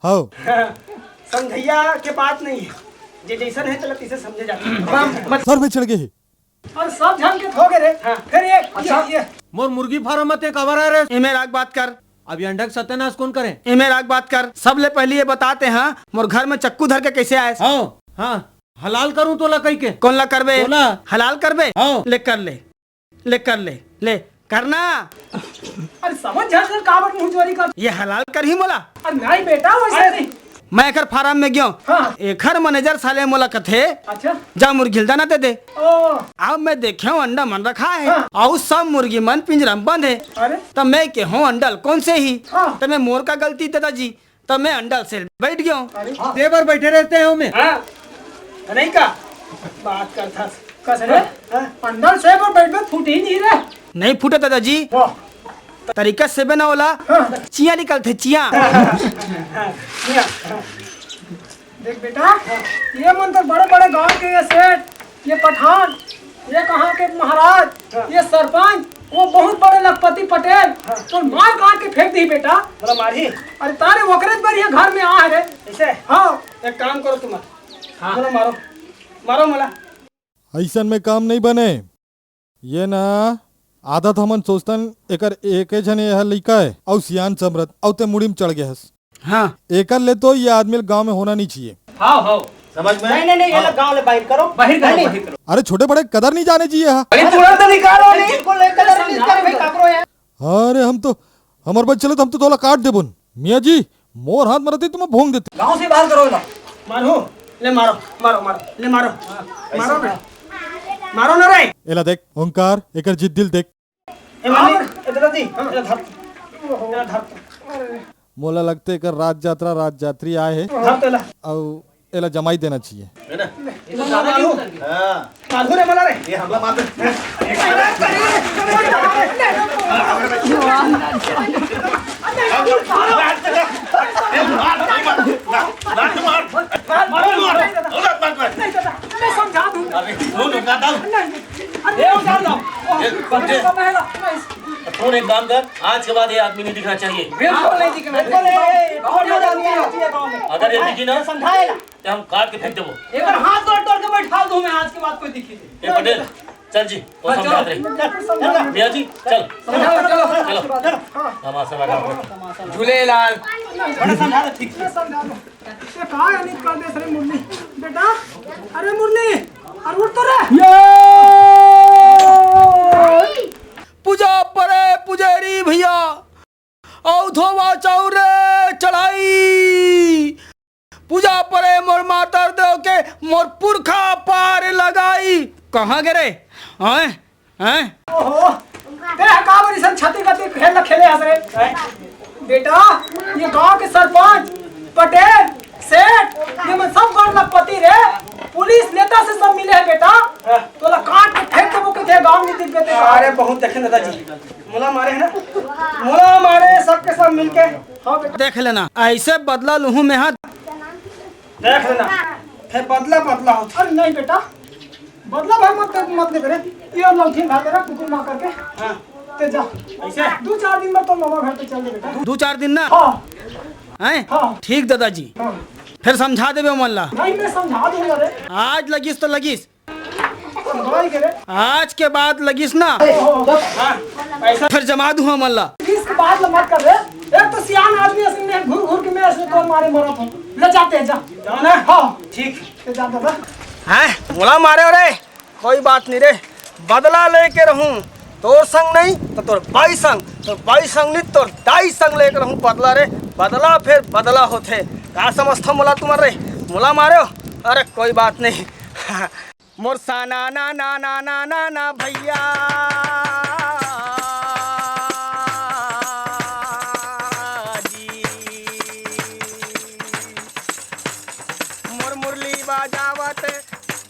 हव। समझइया के बात नहीं है, जे जइसन है, चला तइसे समझे जाथे। सर में चढ़ गे हे। अउ सब झन के थो गे रे। हाँ। फिर ये, अच्छा। ये, ये। मोर मुर्गी फार्म म ते काबर आए रे? एमे राख बात कर। अब ये अंडा के सत्यानाश कौन करे? एमे राख बात कर, सबले पहली ये बता ते, हाँ, मोर घर में चक्कू धर के कैसे आयस? हाँ, हाँ, हलाल करूं तोला कहि के। कौन ला करबे? तोला। हलाल करबे? हाँ। ले कर ले, ले कर ले, ले करना। अरे समझ जा सर, काबर मुंह चोरी कर? ये हलाल करही मोला? अरे नहीं बेटा, वैसे अरे नहीं। मैं एकर फार्म में गयो। हाँ। एकर मैनेजर साले मोला कथे, अच्छा। जा मुर्गी ल दाना दे दे। ओ। अब मैं देखे हूँ अंडा मन रखा है हाँ। और सब मुर्गी मन पिंजरा में बंद है। अरे। तब मैं के हूँ अंडा ल कौन से ही? हाँ। तब मैं मोर का गलती दादाजी, तब मैं अंडा ल से बैठ गयो। अरे। दे बर बैठे रहते हैं हमें। हाँ। नहीं का? बात करता। कस रे? हाँ। अंडा ल से बर बैठ में फूट ही नहीं रहा। नहीं फूटे दादाजी। वाह। तरीका से बे ना ओला, हाँ। चिया निकलथे, चिया। हाँ, हाँ, हाँ। देख बेटा, ये मन तो बड़े-बड़े गांव के ये सेठ, ये पठान, ये कहाँ के महाराज, हाँ। ये सरपंच, वो बहुत बड़े लखपति पटेल, हाँ। तो मार काट के फेंक दी बेटा। बोला मारी। अरे तारे ओकरे बर ये घर में आ रे। ऐसे? हाँ। एक काम करो तुम। हाँ। बोला मारो, मारो मला। अइसन में काम नहीं बने। ये ना आदत हमन सोचतन, एकर एके झन ये ह लइका हे, अउ सियान समरत, अउ ते मुड़ी म चढ़ गे हस। हाँ। एकर ले तो ये आदमी ल गांव में होना नहीं चाहिए। हाँ, हाँ। समझ में? नहीं, नहीं, नहीं, ये हाँ। लोग गांव ले बाहर करो। बाहर करो, नहीं, नहीं। बाहर करो। अरे छोटे बड़े कदर नहीं जाने चाहिए हा। अरे तुरंत निकालो नहीं। बिल्कुल नहीं, कदर नहीं करे भाई, काकरो यार। अरे हम तो, हमर बच्चे ले तो हम तो तोला काट देबुन। मियाँ जी, मोर हाथ म रहितिस त मैं भोंग देतेंव। गांव से बाहर करो ना। मारो, ले मारो, मारो, मारो, ले मारो। मारो ना। मारो ना रे। एला देख, ओंकार, एकर जिद्दी ल देख। ए मालिक, ए दादाजी, एला धर। एला धर। मोला लगथे एकर राज यात्रा, राज यात्री आए हे। धर तेला। अउ एला जमाई देना चाहिए। है ना? ये तो ज्यादा क्यों? हाँ। माधुर है मला रे। ये हमला मार दे। मार, मार, मार, मार। नहीं दादा, मैं समझा दूंगा। अरे, सुन, रुका था। नहीं, अरे, उतार लो। ये, बच्चे। नहीं। सुन, एक काम कर, आज के बाद ये आदमी नहीं दिखना चाहिए। बिल्कुल नहीं दिखना चाहिए। बिल्कुल नहीं। अगर ये दिखी ना, समझाएगा। ते हम काट के फेंक देबो। एकर हाथ तोड़ तोड़ के बैठा दूं मैं, आज के बाद कोई दिखी नहीं। ए पटेल, चल जी, वो हाँ, समझा चलो। दे। चल, चल, चल। मियाँ जी, चल। समझाओ, चलो। चलो। हाँ। तमाशा लगा। झूलेलाल। बड़ा समझा दो, ठीक से। समझा दो। ये कहाँ है, निकल दे, अरे मुरली। बेटा, अरे मुरली, अरे उठ तो रे। ये! पूजा परे पुजेरी भैया, अउ धोवा चाउर रे चढ़ाई। पूजा परे मोर मातर देव के, मोर पुरखा पार लगाई। कहाँ गे रे? हैं? हैं? ओहो, ते ह काबर इसन छत्तीगढ़ी खेल ल खेले हस रे? हैं? बेटा, ये गांव के सरपंच, पटेल, सेठ, ये मन सब बड़ लखपति रे। पुलिस नेता से सब मिले हे बेटा। हाँ। तोला काट के फेंक देबो कथे, गांव में दिख देते। अरे बहुत देखे दादाजी, मोला मारे हे ना, मोला मारे सबके सब मिलके। हाँ बेटा। देख लेना, ऐसे बदला लूहूं मैं हा। देख लेना, फिर बदला बदला हो। अरे नहीं बेटा, बदला भाई मत कर, मत ले करे। ये लौठी ला दे रहा कुकुर मार करके। हाँ। ते जा। ऐसे? दो चार दिन में तो मामा घर पे चल दे बेटा। दो चार दिन ना? हाँ। हैं? हाँ। ठीक दादाजी। हाँ। फिर समझा देबे ओमन ला। नहीं, मैं समझा दूंगा रे। आज लगिस तो लगिस। समझाई के रे। आज के बाद लगिस ना। ओहो। हाँ। ऐसा फिर जमा दूं ओमन ला। इसके बाद ला मत कर रे। एक तो सियान आदमी असन में घूर घूर के मैं असन तोर मारे मरत हूँ। ले जाते हैं, जा। जाना? हाँ। ठीक। ते जा दादा। हैं? मोला मारे हो रे? कोई बात नहीं रे, बदला लेके रहूं, तोर संग नहीं तो तोर बाई संग, तोर बाई संग नहीं तोर दाई संग लेके रहूं बदला रे। बदला फिर बदला होथे। का समझथो मोला तुमन रे? मोला मारे हो? अरे कोई बात नहीं। मोर साना ना ना ना ना ना ना भैया जी, मोर मुरली बजावत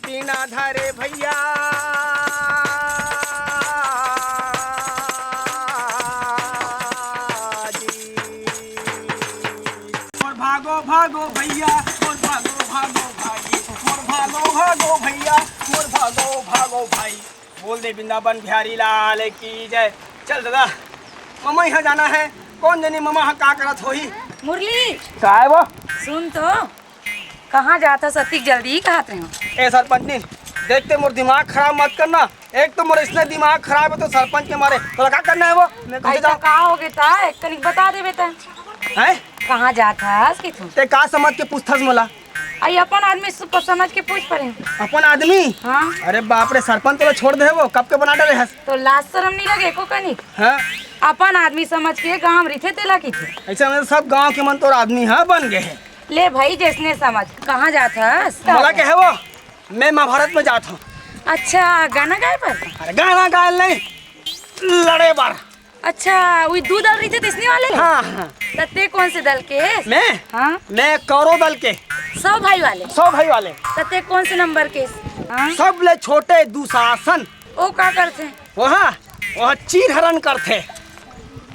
बिना धरे भैया जी। मोर भागो भागो भैया, मोर भागो भागो भाई, मोर भागो भागो भैया, मोर भागो भागो भाई। बोल दे वृंदावन बिहारी लाल की जय। चल दादा, ममा यहाँ जाना है। कौन जनी ममा ह का करत होही? मुरली, काय वो? सुन तो, कहाँ जात हस अतिक जल्दी ही कहत रहे हो? ए सरपंचनी, देख, ते मोर दिमाग खराब मत करना। एक तो मोर इसने दिमाग खराब हे, तो सरपंच के मारे। तोला का करना हे वो? मैं कहाँ ऐसा जाऊँ? का हो गया था? एक कनिक बता देबे त। हैं? कहाँ जात हस कि तू? ते का समझ के पूछथस मोला? आई अपन आदमी सु-, समझ के पूछ परे। अपन आदमी? हाँ। अरे बाप रे, सरपंच तोला छोड़ दे हे वो, कब के बना डरे हस। तो लाज शरम नहीं लगे एको कनिक? हाँ। अपन आदमी समझ के गाँव रहिथे तेला किथे। ऐसा में सब गाँव के मन तोर आदमी हाँ बन गए हे। ले भाई, जैसने समझ। कहाँ जात हस? मोला के हे वो? मैं महाभारत में जात हूँ। अच्छा, गाना गाए बर? अरे गाना गाए नहीं, लड़े बर। अच्छा, वही दू दल रहिथे तइसने वाले? हाँ, हाँ। त ते कौन से दल के? मैं? हाँ। मैं कौरव दल के। सौ भाई वाले? सौ भाई वाले। त ते कौन से नंबर के? हाँ। सबले छोटे दुशासन। ओ का करथे? वहाँ, वहाँ चीर हरण करथे।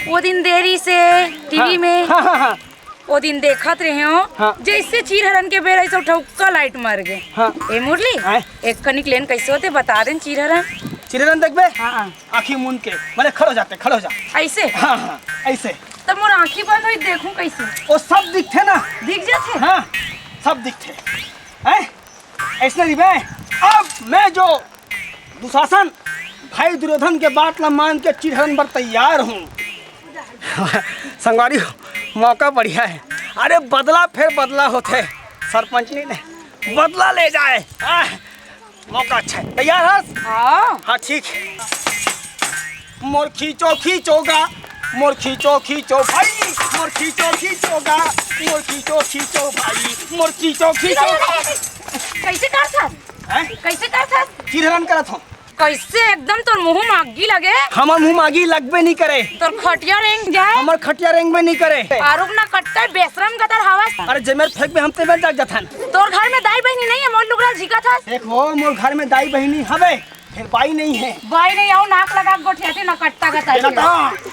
वो दिन देरी से टीवी हाँ, में। हाँ, हाँ, हाँ। ओ दिन देखत रहे हो, हाँ। जैसे चीर हरण के बेरा ऐसे ठौका लाइट मर गए। हाँ। ए मुरली, आय। एक कनिक लेन कैसे होथे बता देन चीर हरण। चीर हरण देखबे? हाँ, हाँ। आँखी मूंद के, माने खड़ो जाते, खड़ो जा। ऐसे? हाँ, हाँ, ऐसे। तब मोर आँखी बंद होई, देखूं कैसे? ओ सब दिखथे ना। दिख जाथे? हाँ, सब दिखथे। हैं? ऐसने रिबे। अब मैं जो दुशासन भाई दुर्योधन के बात ला मान के चीर हरण बर तैयार हूँ। संगवारी हो, मौका बढ़िया हे। अरे बदला फेर बदला होथे, सरपंचनी ने बदला ले जाए। आह, मौका अच्छा हे। तैयार हस? हाँ। हाँ, ठीक हे। मोर खींचो खींचोगा, मोर खींचो खींचो भाई, मोर खींचो खींचोगा, मोर खींचो खींचो भाई, मोर खींचो खींचो। कैसे करथस? हैं? कैसे करथस? चीर हरण करत हूँ। कैसे एकदम तोर मुंह में आगी लगे? हमर मुंह में आगी लगबे नहीं करे। तोर खटिया रेंग जाए। हमर खटिया रेंगबे नहीं करे। आरुग ना कट्टे बेशरम गदर हवस। अरे जेमेर फेंकबे हम तेमेर जाग जाथन। तोर घर में दाई बहिनी नहीं हे, मोर लुगरा झिकत हस। देख वो, मोर घर में दाई बहिनी हवे, फेर बाई नहीं हे। बाई नहीं, आओ नाक लगा के गोठियाथे ना कट्टा गता एला जी। ता।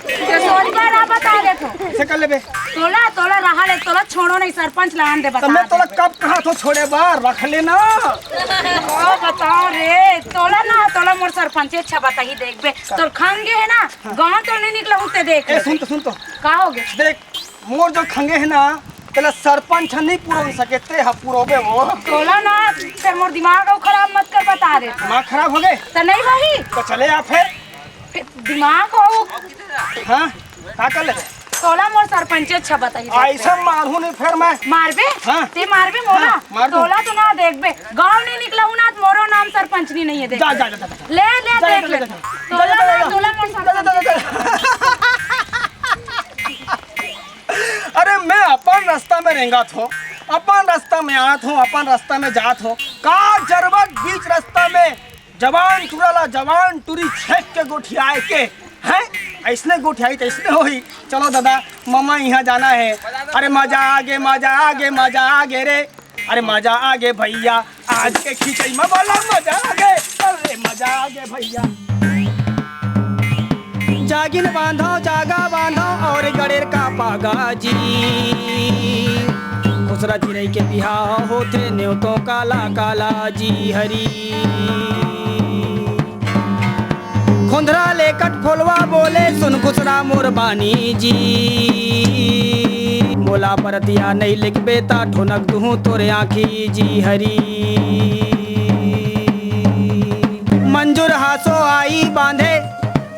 ये सोच बार आप बता दे तो। से कर लेबे। तोला, तोला रहा ले, तोला छोड़ो नहीं, सरपंच ला आन दे, बता तो मैं दे। तोला कब कहा थो छोड़े बार, रख लेना। ओ बताओ रे, तोला ना, तोला मोर सरपंच अच्छा बताही देखबे। तोर खंगे हे ना, गाँव तो नहीं निकला हूँ ते देख। ए, सुन तो, सुन तो। का हो गया? देख, मोर जो खंगे हे ना, तेला सरपंच ह नहीं पुरोन सके, ते ह पुरोबे वो। तोला ना, ते मोर दिमाग अउ खराब मत कर, बता दे। दिमाग खराब हो गए? त नहीं भाई। तो चले आ फेर। फेर दिमाग हो। हाँ, का कर ले? तोला मोर सरपंच अच्छा बताही। ऐसा मारहूँ नहीं फेर मैं। मारबे? हाँ। ते मारबे मोला? हाँ, मार दूँ। तोला तो ना देखबे। गाँव नहीं निकला हूँ ना, मोरो नाम सरपंचनी नहीं हे, देख। जा, जा, जा, जा, जा। ले, ले, जा, देख जा, ले। जा, जा। तोला जा, जा, ना, जा। तोला मोर जा, जा, जा, सरपंच। जा। अरे, मैं अपन रास्ता में रेंगत हूँ, अपन रास्ता में आत हूँ, अपन रास्ता में जात हूँ। का जरूरत बीच रास्ता में जवान टूरा ला जवान टूरी छेक के गोठियाए के, हैं? ऐसने गोठियाई त ऐसने होही। चलो दादा, ममा इहाँ जाना हे। अरे मजा आगे, मजा आगे, मजा आगे रे। अरे मजा आगे भैया, आज के खिचड़ी में बड़ा मजा आगे। अरे मजा आगे भैया। जागिन बांधव, जागा बांधव और गड़ेर का पागा जी। खुसरा चिरई के बिहाव होथे, नेवतो काला काला जी हरी। खोंधरा ले कटफोलवा बोले, सुन खुसरा मोर बानी जी। मोला बरतिया नहीं लिखबे ता ठोनक दुहूँ तोरे आँखी जी हरी। मंजूर हासो आई बांधे,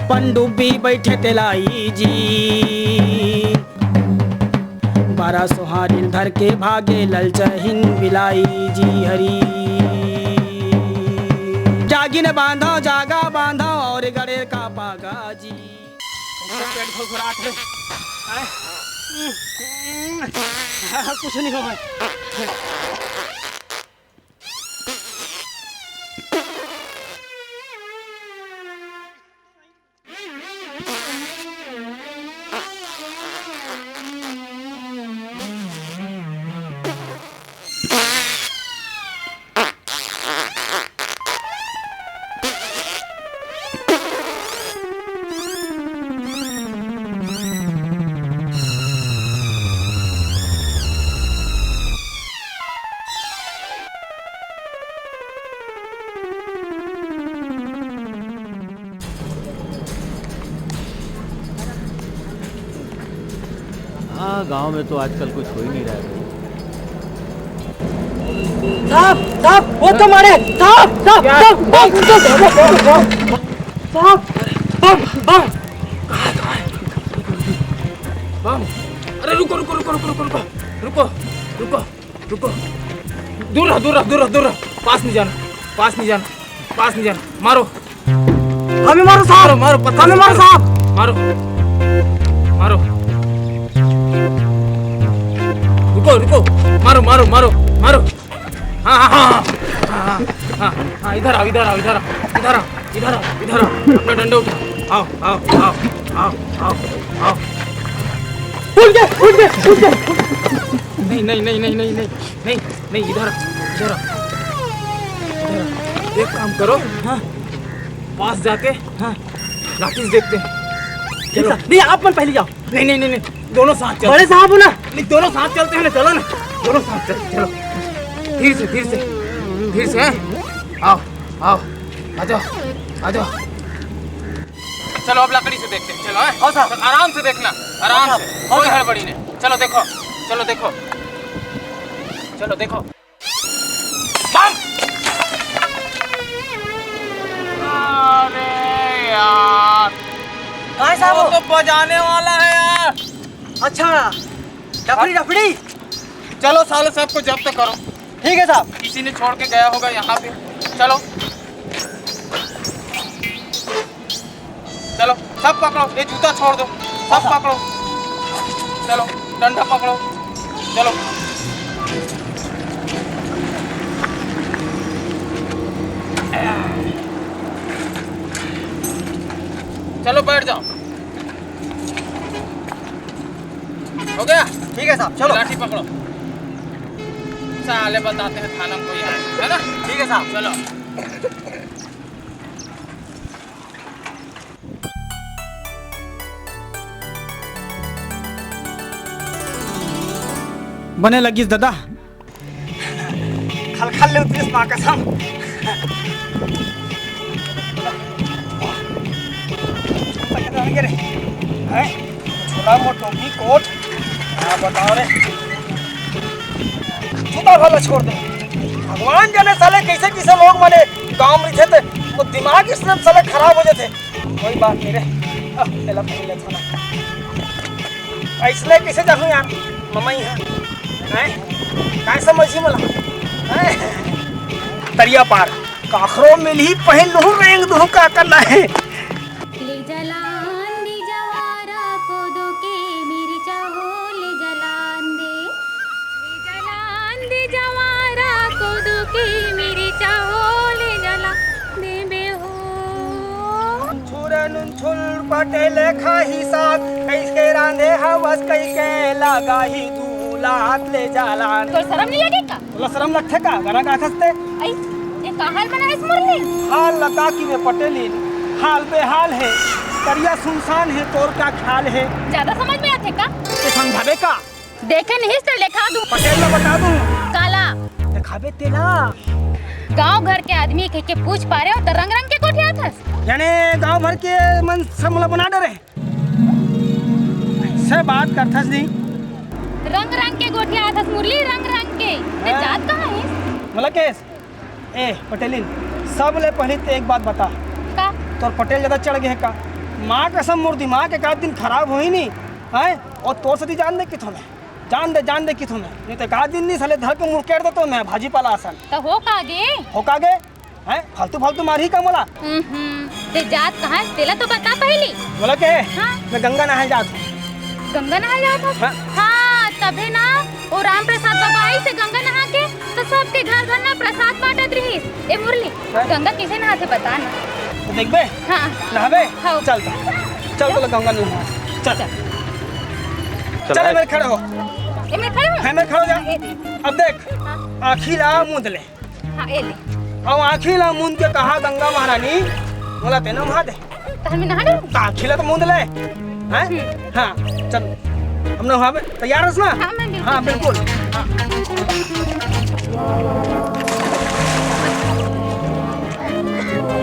पनडुब्बी बइठे तेलाई जी। बारह सोहारिन धर के भागे, ललचहिन बिलाई जी हरी। जागिन बांधव, जागा बांधव और गड़ेर का पागा जी। पेट घुरघुरात हे। आय। कुछ नहीं होय। हाँ, गांव में तो आजकल कुछ हो ही नहीं रहा है भाई। साहब, साहब, वो तो मारे, साहब, साहब, क्या? साहब, bomb, bomb, bomb, bomb, bomb. कहाँ, कहाँ है? बम। अरे रुको, रुको, रुको। रुको, रुको, रुको। दूर रहो, दूर रहो, दूर रहो, दूर रहो। पास नहीं जाना, पास नहीं जाना, पास नहीं जाना। मारो। हमें मारो साहब, मारो, मारो, पत्थर हमें से मारो मारो। साहब। मारो, मारो। रुको, रुको। मारो, मारो, मारो, मारो। हाँ, हाँ, हाँ, हाँ, हाँ, हाँ, हाँ, इधर आओ, इधर आओ, इधर आओ, इधर आओ, इधर आओ, इधर आओ, अपना डंडा उठाओ, आओ, आओ, आओ, आओ, आओ, आओ। उठ गए, उठ गए, उठ गए। नहीं, नहीं, नहीं, नहीं, नहीं, नहीं, नहीं, नहीं, इधर आओ, इधर आओ, इधर आओ। एक काम करो, हाँ, पास जाके, हाँ, लाठी से देखते हैं। चलो। नहीं, आप मन पहले जाओ। नहीं, नहीं, नहीं, नहीं, दोनों साथ चलते बड़े हैं। साहब हो ना। नहीं, दोनों साथ चलते हैं ना, चलो ना, दोनों साथ चलते, चलो। धीरे से, धीरे से, धीरे से, हैं? आओ, आओ, आ जाओ, आ जाओ। चलो, अब लकड़ी से देखते हैं, चलो, हैं? हाँ, साहब। चल, आराम से देखना, आराम हाँ, से, साहब। हाँ, कोई साहब। हड़बड़ी नहीं। चलो, देखो, चलो, देखो, चलो, देखो। बम! अरे यार, कहाँ है साहब वो वो? तो बजाने वाला है यार। अच्छा, डफड़ी, डफड़ी। चलो साले, सबको जब्त करो। ठीक है साहब। किसी ने छोड़ के गया होगा यहाँ पे। चलो, चलो, सब पकड़ो, ये जूता छोड़ दो, सब पकड़ो। चलो, डंडा पकड़ो, चलो। चलो, बैठ जाओ। हो गया? ठीक है साहब, चलो। लाठी पकड़ो। साले बताते हैं थाना में कोई आए, है ना? ठीक है साहब। चलो। बने लगिस दादा। खल खल ले उतरिस माँ कसम। हैं? छोला मोर टोपी कोट। हाँ, बताओ रे। जूता भला छोड़ दे। भगवान जाने साले कैसे कैसे लोग मने गाँव में रहिथे ते, वो दिमाग इसने साले खराब हो जाथे। कोई बात नहीं रे। आ, एला पहन लेथन। अइसने कइसे जाहूँ यार, ममई ह। हैं? काय समझही मोला? हैं? तरिया पार। काखरो मिलही पहिन लुहूँ, रेंग दुहूँ, का करना हे? ले जलान दे जवारा कोदो के मिरचा हो, ले जलान दे। ले जलान दे जवारा कोदो के मिरचा हो, ले जलान देबे हो। छुरा नुनछुर पटेल खाही साग, कइसे रांधे हवस कहिके लगाही दू लात ले जलान। तोर शरम नहीं लगे का? तोला शरम लगथे का? गाना गाथस ते? आई, ये का हाल बनाइस मुरली? हाल लगा कि वे पटेलिन, हाल बेहाल हे, तरिया सुनसान हे, तोर का ख्याल हे? ज्यादा समझ में आथे का? ते समझाबे का? देखे नहीं तो दिखा दूं। पटेल ला बता दूं। काला? दिखाबे तेला। गांव घर के आदमी के, के पूछ पा रहे हो तो रंग रंग के गोठियाथस। याने गांव भर के मन समला बना डरे। से बात करथस नहीं। रंग रंग के गोठियाथस मुरली, रंग रंग के। ते हाँ। जात कहाँ हे? मला केस? ए, पटेलिन, सब ले पहली ते एक बात बता। का? तोर पटेल ज्यादा चढ़ गए का? माँ कसम, मोर दिमाग एक आध दिन खराब होही नहीं, हैं? और तोर सती जान दे किथों मैं, जान दे, जान दे किथों मैं, नहीं तो एक आध दिन नहीं साले धर के मुड़केर देतो मैं भाजी पाला असन। तो हो का गे? हो का गे? हैं? फालतू, फालतू मारही का मोला? हम्म, ते जात कहाँ हे? तेला तो बता पहली। बोला के? हाँ। मैं गंगा नहाए जात हूँ। गंगा नहाए जात हस? हाँ। हाँ, तभे ना, वो राम प्रसाद बाबा आइस हे गंगा नहा के, तो सबके घर घर ना प्रसाद बांटत रहिस। ए मुरली, हाँ। गंगा कइसे नहाथे बता ना। तो देखबे? हाँ। नहाबे? हाँ। चल, चल तो गंगा नहा। चल। चल। चल, चल, ए मेर खड़ा हो। ए मेर खड़ा हो? हाँ, ए मेर खड़ा हो जा। हाँ, ए दे। अब देख, हाँ। आँखी ला मूंद ले। हाँ, ए ले। अब आँखी ला मूंद के कहा, "गंगा महारानी, मोला तें नहा दे।" त हमें नहा ले। त आँखी ला तो मूंद ले। हैं? हम्म। हाँ, चल। हम नहाबे। तैयार हस ना? हाँ, मैं बिल्कुल हाँ, तैयार। बिल्कुल। हाँ।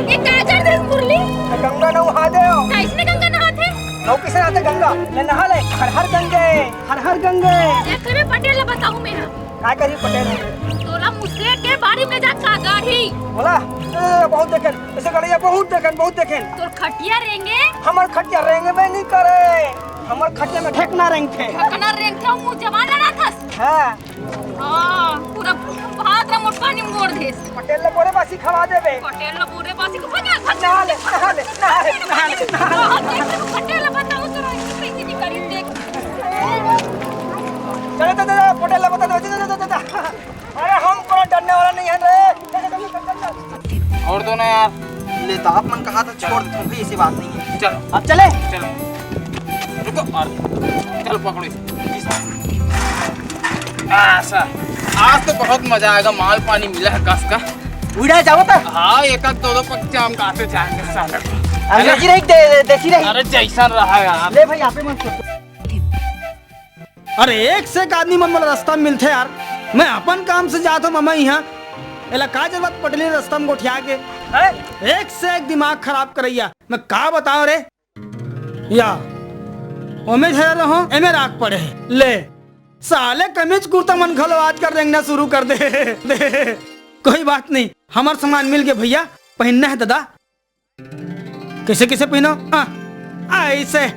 ये का कर दे मुरली? गंगा नहा दे। कइसने गंगा नहाथे? अउ कइसे नहाथे गंगा? ले नहा ले। हर हर गंगे, हर हर गंगे। ये तेरे पटेल ला बताऊँ मैं। काय करी पटेल? तोला सेठ के बारी में जात का गाड़ी। बोला, ए, बहुत देखेन, ऐसे गड़ैया बहुत देखेन, बहुत देखेन। तोर खटिया रेंगे? हमर खटिया रेंगबे नहीं करे, हमर खटिया में ढेकना रेंगथे। ढेकना रेंगथे, मुँह जमा लड़ा थस। हाँ। हाँ, पूरा भात ला मोट पानी में बोर देस। पटेल ला बोरे बासी खवा देबे। पटेल ला बोरे बासी को बना खा। नहा ले, नहा ले, नहा ले, नहा ले, नहा ले। हाँ, देख, पटेल ला बताओ तो रोहित कैसे नहीं करी, देख। चले, चले, चले, पटेल ला बता दो, चले, चले, चले, चले। अरे हम कोनो डरने वाला नहीं है रे। चल, चल, चल, चल, चल। और दो ना यार। ले तो आप मन कहा था छोड़ देता हूँ भाई, ऐसी बात नहीं है। चलो। अब चले। चलो। रुको और चलो पकड़ो इसे। ऐसा। आज तो बहुत मजा आएगा, माल पानी मिला है कस का। उड़ा जाओ तो। हाँ, एक आध दो दो पक जाम खाते जाएंगे साले। अंग्रेजी रही, दे-, दे-, देसी रही। अरे जैसा रहा यार। ले भाई, यहाँ पे मत कर। अरे एक से एक आदमी मन मोला रास्ता में मिलथे यार। मैं अपन काम से जात हूँ मामा यहाँ, एला का जरूरत पटली रास्ता में गोठिया के? हैं? एक से एक दिमाग खराब करैया। मैं का बताओ रे? या ओमे झरे रहो, एमे राख पड़े हे। ले साले कमीज कुर्ता मन घलो आजकल रेंगना शुरू कर दे, दे। कोई बात नहीं, हमर सामान मिल गए भैया, पहनना है दादा। कैसे कैसे पहनो? हाँ, ऐसे।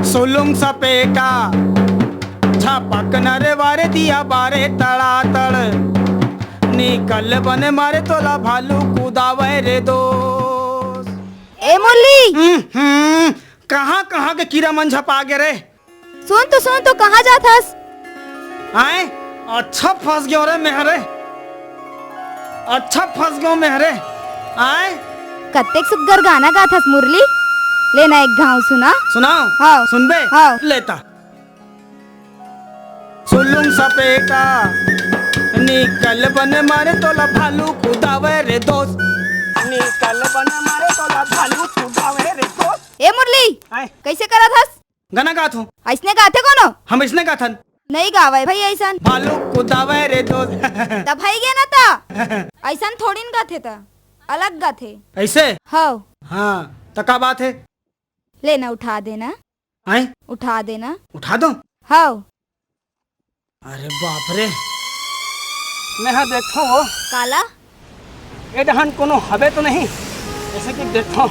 सुलुंग सपेटा, झपक नरे वारे दिया बारे तड़ातड़। निकल बने मारे तोला भालू कुदावे रे दोस्त। ए मुरली! हम्म, हम्म, कहाँ, कहाँ के कीरा मन झपा गे रे? सुन तो, सुन तो, कहाँ जात हस? आए, अच्छा फंस गयो रे मैं रे। अच्छा फंस गयो मैं रे। आए। कत्तेक सुग्घर गाना गात हस मुरली। ले ना एक घाव सुना। सुनाओ? हाँ। सुनबे? हाँ। लेता। सुलुंग सपेटा, निकल बने मारे तोला भालू कुदावे रे दोस्त। निकल बने मारे तोला भालू कुदावे रे दोस्त। ए मुरली, आए। कैसे करत हस? गाना गात हूँ। अइसने गाथे कोनो? हम अइसने गाथन। नहीं गावे भाई अइसन। भालू कुदावे रे दोस्त। तब है गे ना ता। अइसन थोड़ी न गाथे ता। अलग गाथे। ऐसे? हव। हाँ, त का बात है? ले ना उठा देना। हैं? उठा देना। उठा दो? हव। अरे बाप रे। मैं हा देखो वो। काला? ए डहन कोनो हवे तो नहीं? ऐसे कि देखो।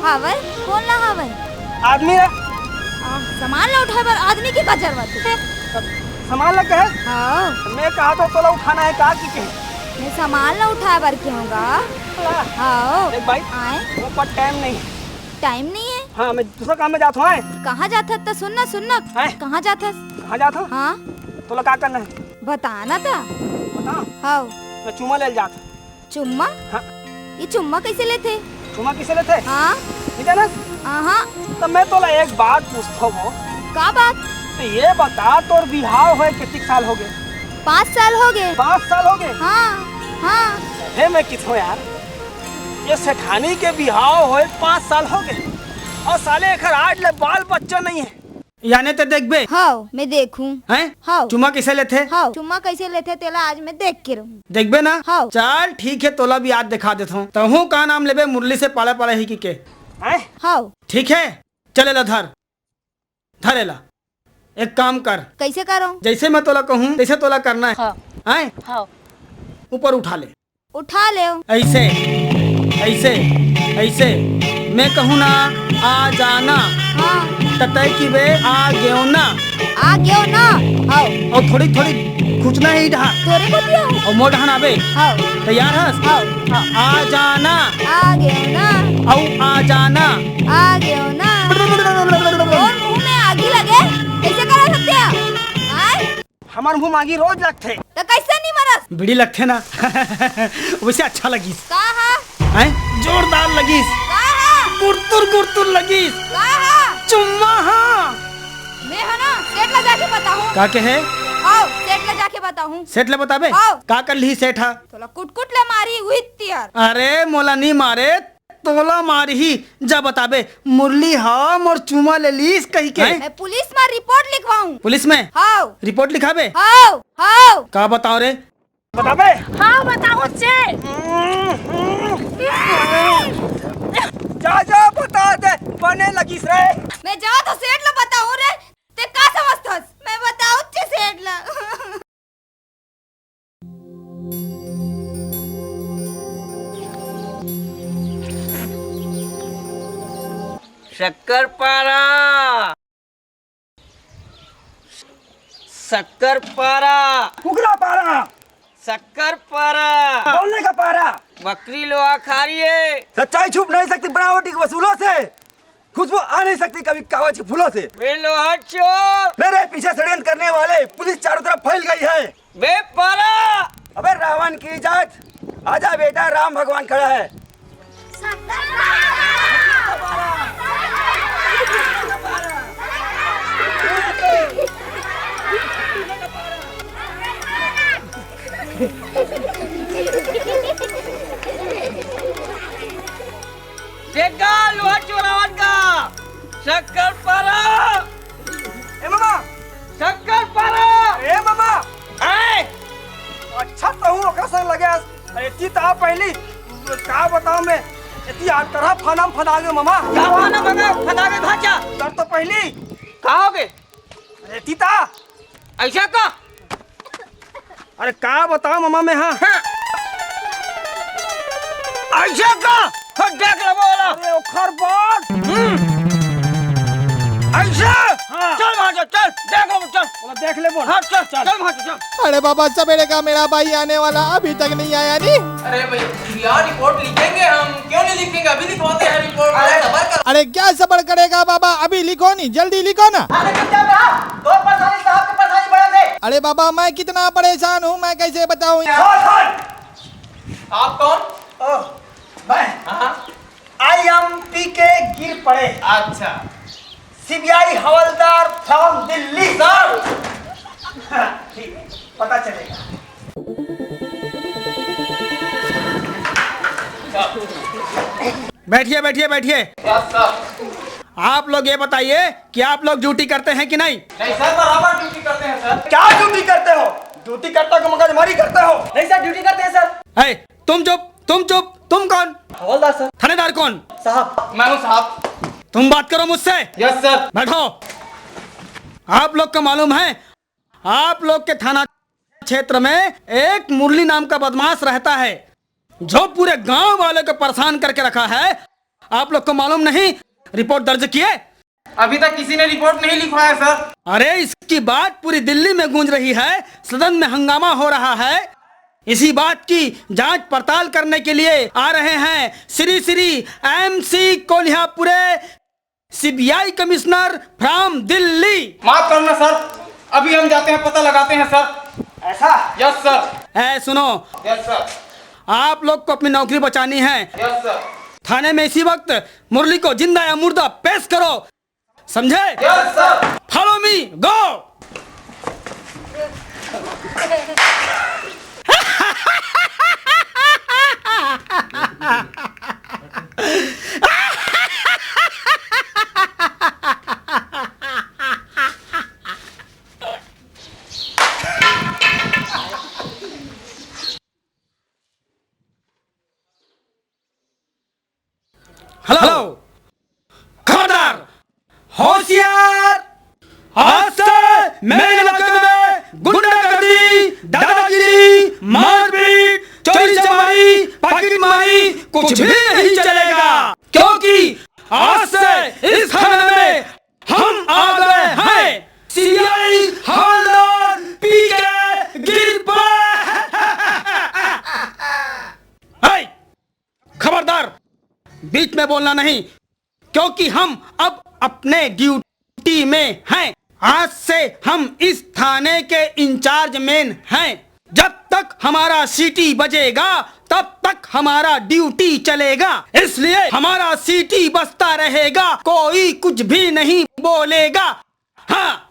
हावय? कोन ला हावय? आदमी ला। आ, सामान ला उठाए बर आदमी के का जरूरत है? तब सामान ला कहे? हाँ। मैं कहा तो तोला उठाना है का कि कहे? मैं सामान ला उठाए बर कहूँगा। ला। हाँ। देख भाई, आए? वो पर टाइम नहीं। टाइम नहीं है? हाँ, मैं दूसरा काम में जात हूँ, आए? कहाँ जात हस? त सुन ना, सुन ना। आए? कहाँ जात हस? कहाँ जात हूँ? हाँ। तोला का करना है? बता ना त। बता? हाँ। मैं चुम्मा ले जात हूँ। चुम्मा? हाँ। ये चुम्मा कैसे लेथे? चुम्मा कैसे लेथे? हाँ। नहीं जानस? हाँ। तो मैं तोला एक बात पूछता हूँ। का बात? तो ये बता, तोर बिहाव होए कितने साल हो गए? पाँच साल हो गए। पाँच साल हो गए? हाँ, हाँ। हे, मैं किथो यार, ये सेठानी के बिहाव होए पाँच साल हो गए और साले एकर आज ले बाल बच्चा नहीं है। याने ते देखबे? हाव, मैं देखूं। हैं? हाव। चुम्मा कैसे लेथे? हाव, चुम्मा कैसे लेथे तेला आज मैं देख के रहूं। देखबे ना? हाव। चल ठीक है, तोला भी आज दिखा देथों। तहूं का नाम लेबे मुरली से पाले पाले ही की के? हैं? हाव। ठीक है, चल एला धर, धर एला। एक काम कर। कइसे करों? जइसे मैं तोला कहूँ, तइसे तोला करना हे। हाँ। हैं? हाँ। ऊपर उठा ले। उठा ले। अइसे, अइसे, अइसे। मैं कहूँ ना, आ जाना। हाँ। त तैं कहिबे, आ गेंव ना। आ गेंव ना। हव। अउ थोड़ी, थोड़ी खुचना हे इही डहन। तोरे कोती हव। अउ मोर डहन आबे। हव। तैयार हस? हव। आ जाना। आ गेंव ना। अउ आ जाना। आ गेंव ना। तोर मुँह में आगी लगे, कइसे करस हत्या? आय? हमर मुँह में आगी रोज लगथे। त कइसे नइ मरस? बीड़ी लगथे ना। वइसे अच्छा लगिस। का हा? हैं? जोरदार लगिस। का हा? गुरतुर गुरतुर लगिस। का हा? चुम्मा हा। मैं हा ना, सेठ ला जाके बताहूँ। का कहे? हव, सेठ ला जाके बताहूँ। सेठ ला बताबे? हव। का कर लिही सेठ हा? तोला कुटकुट ले मारही उही तियार। अरे, मोला नइ मारे, तोला मारही। जा बताबे, मुरली हा मोर चुमा ले लिस कहिके। हैं? मैं पुलिस मा रिपोर्ट लिखवाहूँ। पुलिस में? हव। रिपोर्ट लिखाबे? हव, हव। का बताओं रे? बताबे? हाँ, बताहूँ से। जा, जा, बता दे, बने लगिस रे। मैं जावत हँव सेठ ला बताहूँ रे, तैं का समझथस? मैं बताहूँ से सेठ ला। शक्कर पारा, शक्कर पारा, कुकरा पारा, शक्कर पारा, बोलने का पारा। बकरी लोहा खा रही है। सच्चाई छुप नहीं सकती बनावटी के वसूलों से। खुशबू आ नहीं सकती कभी कागज के फूलों से। बे लोहा चोर। मेरे पीछे षड्यंत्र करने वाले पुलिस चारों तरफ फैल गई है। बे पारा। अबे रावण की जात, आजा बेटा, राम भगवान खड़ा है। देखा लोहा चोरावन का। शक्कर पारा। ए मामा। शक्कर पारा। ए मामा। आए। अच्छा तहूँ ओकर संग लगे हस। अरे एती त आ पहिली। का बताओं मैं। एती आ तरह फनाम फना गे मामा। का फनाम फना, फना गे भाचा? डर तो पहिली। का हो गे? अरे एती त आ। अइसे का? अरे का बताओं मामा मैं, हाँ। हाँ। अइसे का? हाँ, देख लेबो ओला। अरे ओखर बाद। हम्म। अइसे? हाँ। चल वहाँ से, चल, देख लेबो, चल। ओला देख लेबो। हाँ, चल, चल। चल वहाँ से, चल। अरे बाबा, सबेरे का मेरा भाई आने वाला, अभी तक नहीं आया नी। अरे भाई, यार, रिपोर्ट लिखेंगे हम। क्यों नहीं लिखेंगे? अभी लिखवाते हैं रिपोर्ट। अरे, सबर करो। अरे क्या सबर करेगा बाबा, अभी लिखो नी, जल्दी लिखो ना। अरे चुपचाप रहा, तोर परेशानी साहब के परेशानी बड़ा थे। अरे बाबा, मैं कितना परेशान हूँ, मैं कैसे बताऊँ? आप कौन? ओह, मैं? हाँ। आई एम पी के गिर पड़े। अच्छा। CBI havildar from Delhi. Sir. हाँ, ठीक है, पता चलेगा। बैठिए, बैठिए, बैठिए। Yes sir. आप लोग ये बताइए कि आप लोग ड्यूटी करते हैं कि नहीं? नहीं सर, बराबर ड्यूटी करते हैं सर। क्या ड्यूटी करते हो? ड्यूटी करता को मगजमारी करते हो? नहीं सर, ड्यूटी करते हैं सर। ए, तुम चुप, तुम चुप, तुम कौन? हवलदार सर। थानेदार कौन? साहब। मैं हूँ साहब। तुम बात करो मुझसे। Yes sir. बैठो। आप लोग को मालूम है, आप लोग के थाना क्षेत्र में एक मुरली नाम का बदमाश रहता है, जो पूरे गांव वाले को परेशान करके रखा है। आप लोग को मालूम नहीं? रिपोर्ट दर्ज किए? अभी तक किसी ने रिपोर्ट नहीं लिखवाया सर। अरे, इसकी बात पूरी दिल्ली में गूंज रही है, सदन में हंगामा हो रहा है। इसी बात की जांच पड़ताल करने के लिए आ रहे हैं Shri Shri MC Kolhapure, CBI commissioner from Delhi. माफ करना सर, अभी हम जाते हैं, पता लगाते हैं सर। ऐसा? Yes sir. ए, सुनो। Yes sir. आप लोग को अपनी नौकरी बचानी है। Yes sir. थाने में इसी वक्त मुरली को जिंदा या मुर्दा पेश करो, समझे? Yes sir. Follow me, go। Hello. खबरदार, होशियार, आस्ते। से इस थाने में हम आ गए हैं। सीआई हवलदार पीके गिरपा। हाय, खबरदार, बीच में बोलना नहीं, क्योंकि हम अब अपने ड्यूटी में हैं। आज से हम इस थाने के इंचार्ज मैन हैं। जब तक हमारा सीटी बजेगा, तब तक हमारा ड्यूटी चलेगा, इसलिए हमारा सीटी बजता रहेगा, कोई कुछ भी नहीं बोलेगा। हाँ।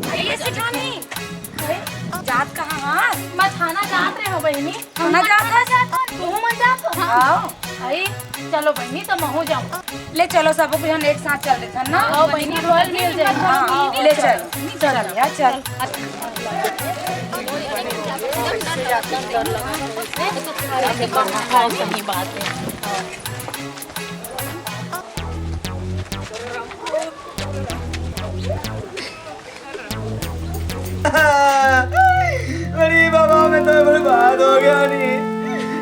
अरे, ये सिखानी। अरे, जात कहाँ हाँ? मैं थाना जात रहे हो बहिनी। थाना जात हस? तू मन जात हो? हाँ। अरे, चलो बहिनी, तो महू जाऊँ। ले चलो, सब कुछ हम एक साथ चल देथन ना। हाँ, बहिनी, बल मिल जाए। हाँ, ले चल। चल यार, चल। हाँ, सही बात है। अरे बाबा, मैं तो बर्बाद हो गया नी।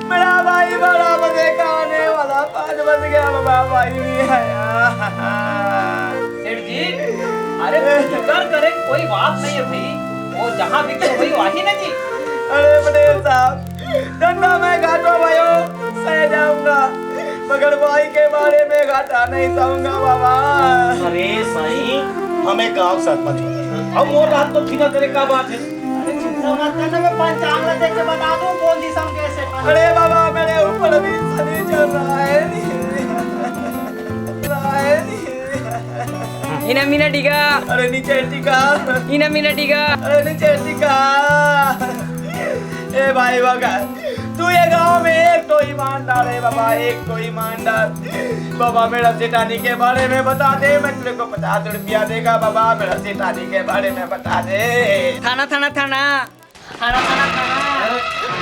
मेरा भाई बड़ा मजे का आने वाला, पाँच बज गया बाबा, भाई नहीं आया। सेठ जी, अरे फिकर करे कोई बात नहीं है भाई, वो जहाँ बिके वही वाही ना जी। अरे पटेल साहब, धंधा मैं घाटो भयो, सह जाऊंगा, मगर भाई के बारे में घाटा नहीं सहूंगा बाबा। अरे साईं, हमें गांव साथ मत, अब मोर रात तो फिकर करे का बात है। अरे चिंता मत करना, मैं पंचांग ला देख के बता दूं कौन दिशा में कैसे खाना। अरे बाबा, मेरे ऊपर भी शनि चल रहा है, रहा है। इना मीना डिगा। अरे नीचे टिका। इना मीना डिगा। अरे नीचे टिका। ए भाई बगा, तू ये गांव में एक तो ईमानदार है बाबा, एक तो ईमानदार। बाबा, मेरा सेठानी के बारे में बता दे, मैं तेरे को पचास रुपया देगा बाबा, मेरा सेठानी के बारे में बता दे। थाना, थाना, थाना। थाना, थाना, थाना।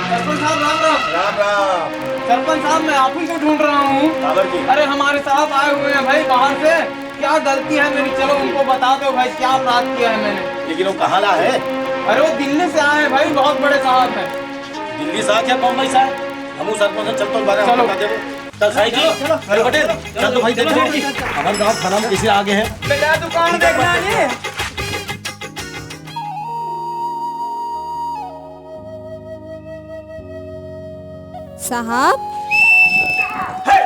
सरपंच साहब, राम राम। राम राम। सरपंच साहब, मैं आप ही को ढूंढ रहा हूँ। काबर जी? अरे, हमारे साहब आए हुए हैं भाई बाहर से, क्या गलती है मेरी? चलो, उनको बता दो भाई, क्या अपराध किया है मैंने। लेकिन वो कहाँ ला है? अरे, वो दिल्ली से आए हैं भाई, बहुत बड़े साहब हैं। दिल्ली से आके बम्बई से आए? हमू सरपंच से चल तो बारे चलो। बता दे। चल साईं जी, चलो, चल पटेल, चल तो भाई, चलो, देखो, चलो। हमारे गांव थाना में कैसे आगे हैं। बेटा, दुकान देखना नहीं। साहब। हे,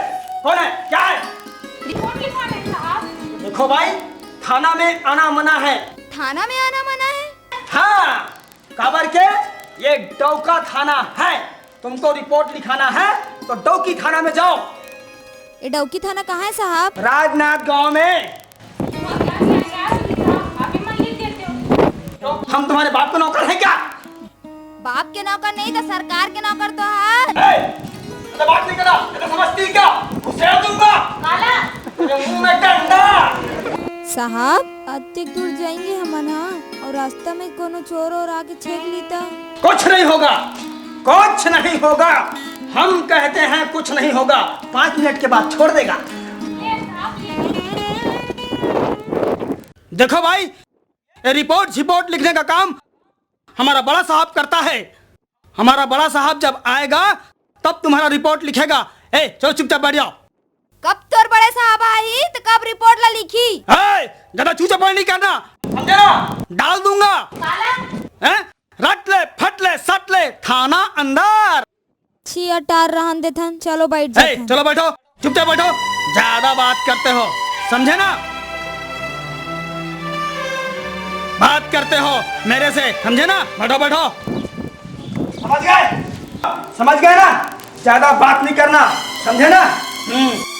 कौन है? क्या है? रिपोर्ट लिखा है साहब। देखो भाई, थाना में आना मना है। थाना में आना मना है? हाँ, काबर के ये डौका थाना है। तुमको रिपोर्ट लिखाना है तो डौकी थाना में जाओ। ये डौकी थाना कहाँ है साहब? राजनांदगांव में। हम तुम्हारे बाप के नौकर हैं क्या? बाप के नौकर नहीं तो सरकार के नौकर तो है। ए, तो बात नहीं करा, ये तो समझती क्या? उसे दूंगा। काला। ये मुंह में डंडा। साहब, अतेक दूर जाएंगे हमन हा, और रास्ता में कोनो चोर और आके छेक ली त? कुछ नहीं होगा, कुछ नहीं होगा। हम कहते हैं कुछ नहीं होगा, पाँच मिनट के बाद छोड़ देगा। देखो भाई, ये रिपोर्ट झिपोर्ट लिखने का काम हमारा बड़ा साहब करता है। हमारा बड़ा साहब जब आएगा, तब तुम्हारा रिपोर्ट लिखेगा। ए, चलो चुपचाप बैठ जाओ। कब तोर बड़े साहब आही, तो कब रिपोर्ट ला लिखी? ए, ज्यादा चूचा पढ़ नहीं करना, समझे ना? डाल दूंगा। काला? हैं? रट ले, फट ले, सट ले, थाना अंदर। छी अटार रहन देथन, चलो बैठ ए, जाथन। चलो बैठो, चुपचाप बैठो, ज्यादा बात करते हो, समझे ना? बात करते हो मेरे से, समझे ना? बैठो, बैठो। समझ गए? समझ गए ना? ज्यादा बात नहीं करना, समझे ना? हम्म।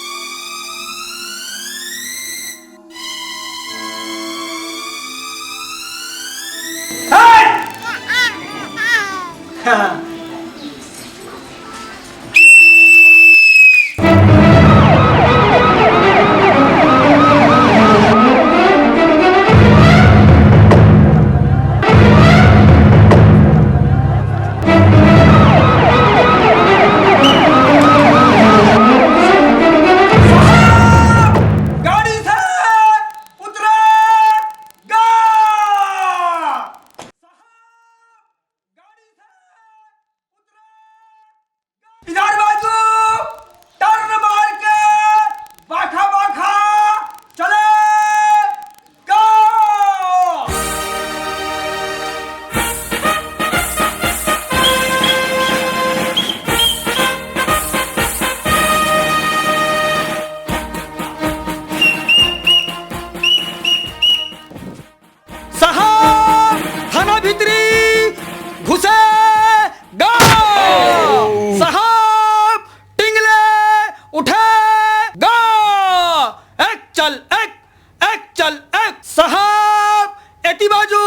बाजू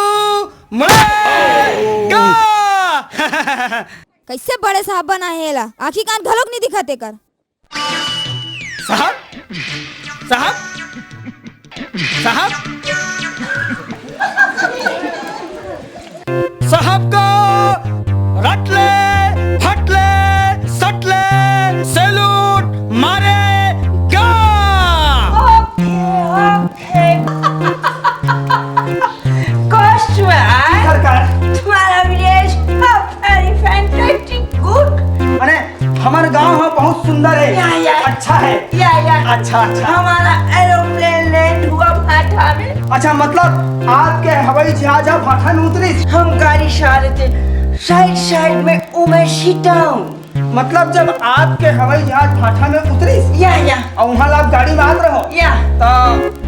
मुड़ेगा। कइसे बड़े साहब बना हे एला, आँखी कान घलोक नइ दिखत एकर। साहब, साहब, साहब, साहब को रट ले, फट ले, सट ले, सैल्यूट मारेगा। ओके, ओके। कॉस्ट में सरकार। तुम्हारा विलेज वेरी फैंटास्टिक, गुड। अरे, हमर गांव ह बहुत सुंदर है। या, या। अच्छा है। या, या। अच्छा, अच्छा। हमारा एरोप्लेन लैंड हुआ भाटा में। अच्छा, मतलब आपके हवाई जहाज ह भाटा में उतरिस? हम गाड़ी से आ रहे थे, साइड साइड में उमेशी टाउन। मतलब जब आपके हवाई जहाज भाटा में उतरिस, या, या। अउ उहाँ ला आप गाड़ी में आत रहो, या। त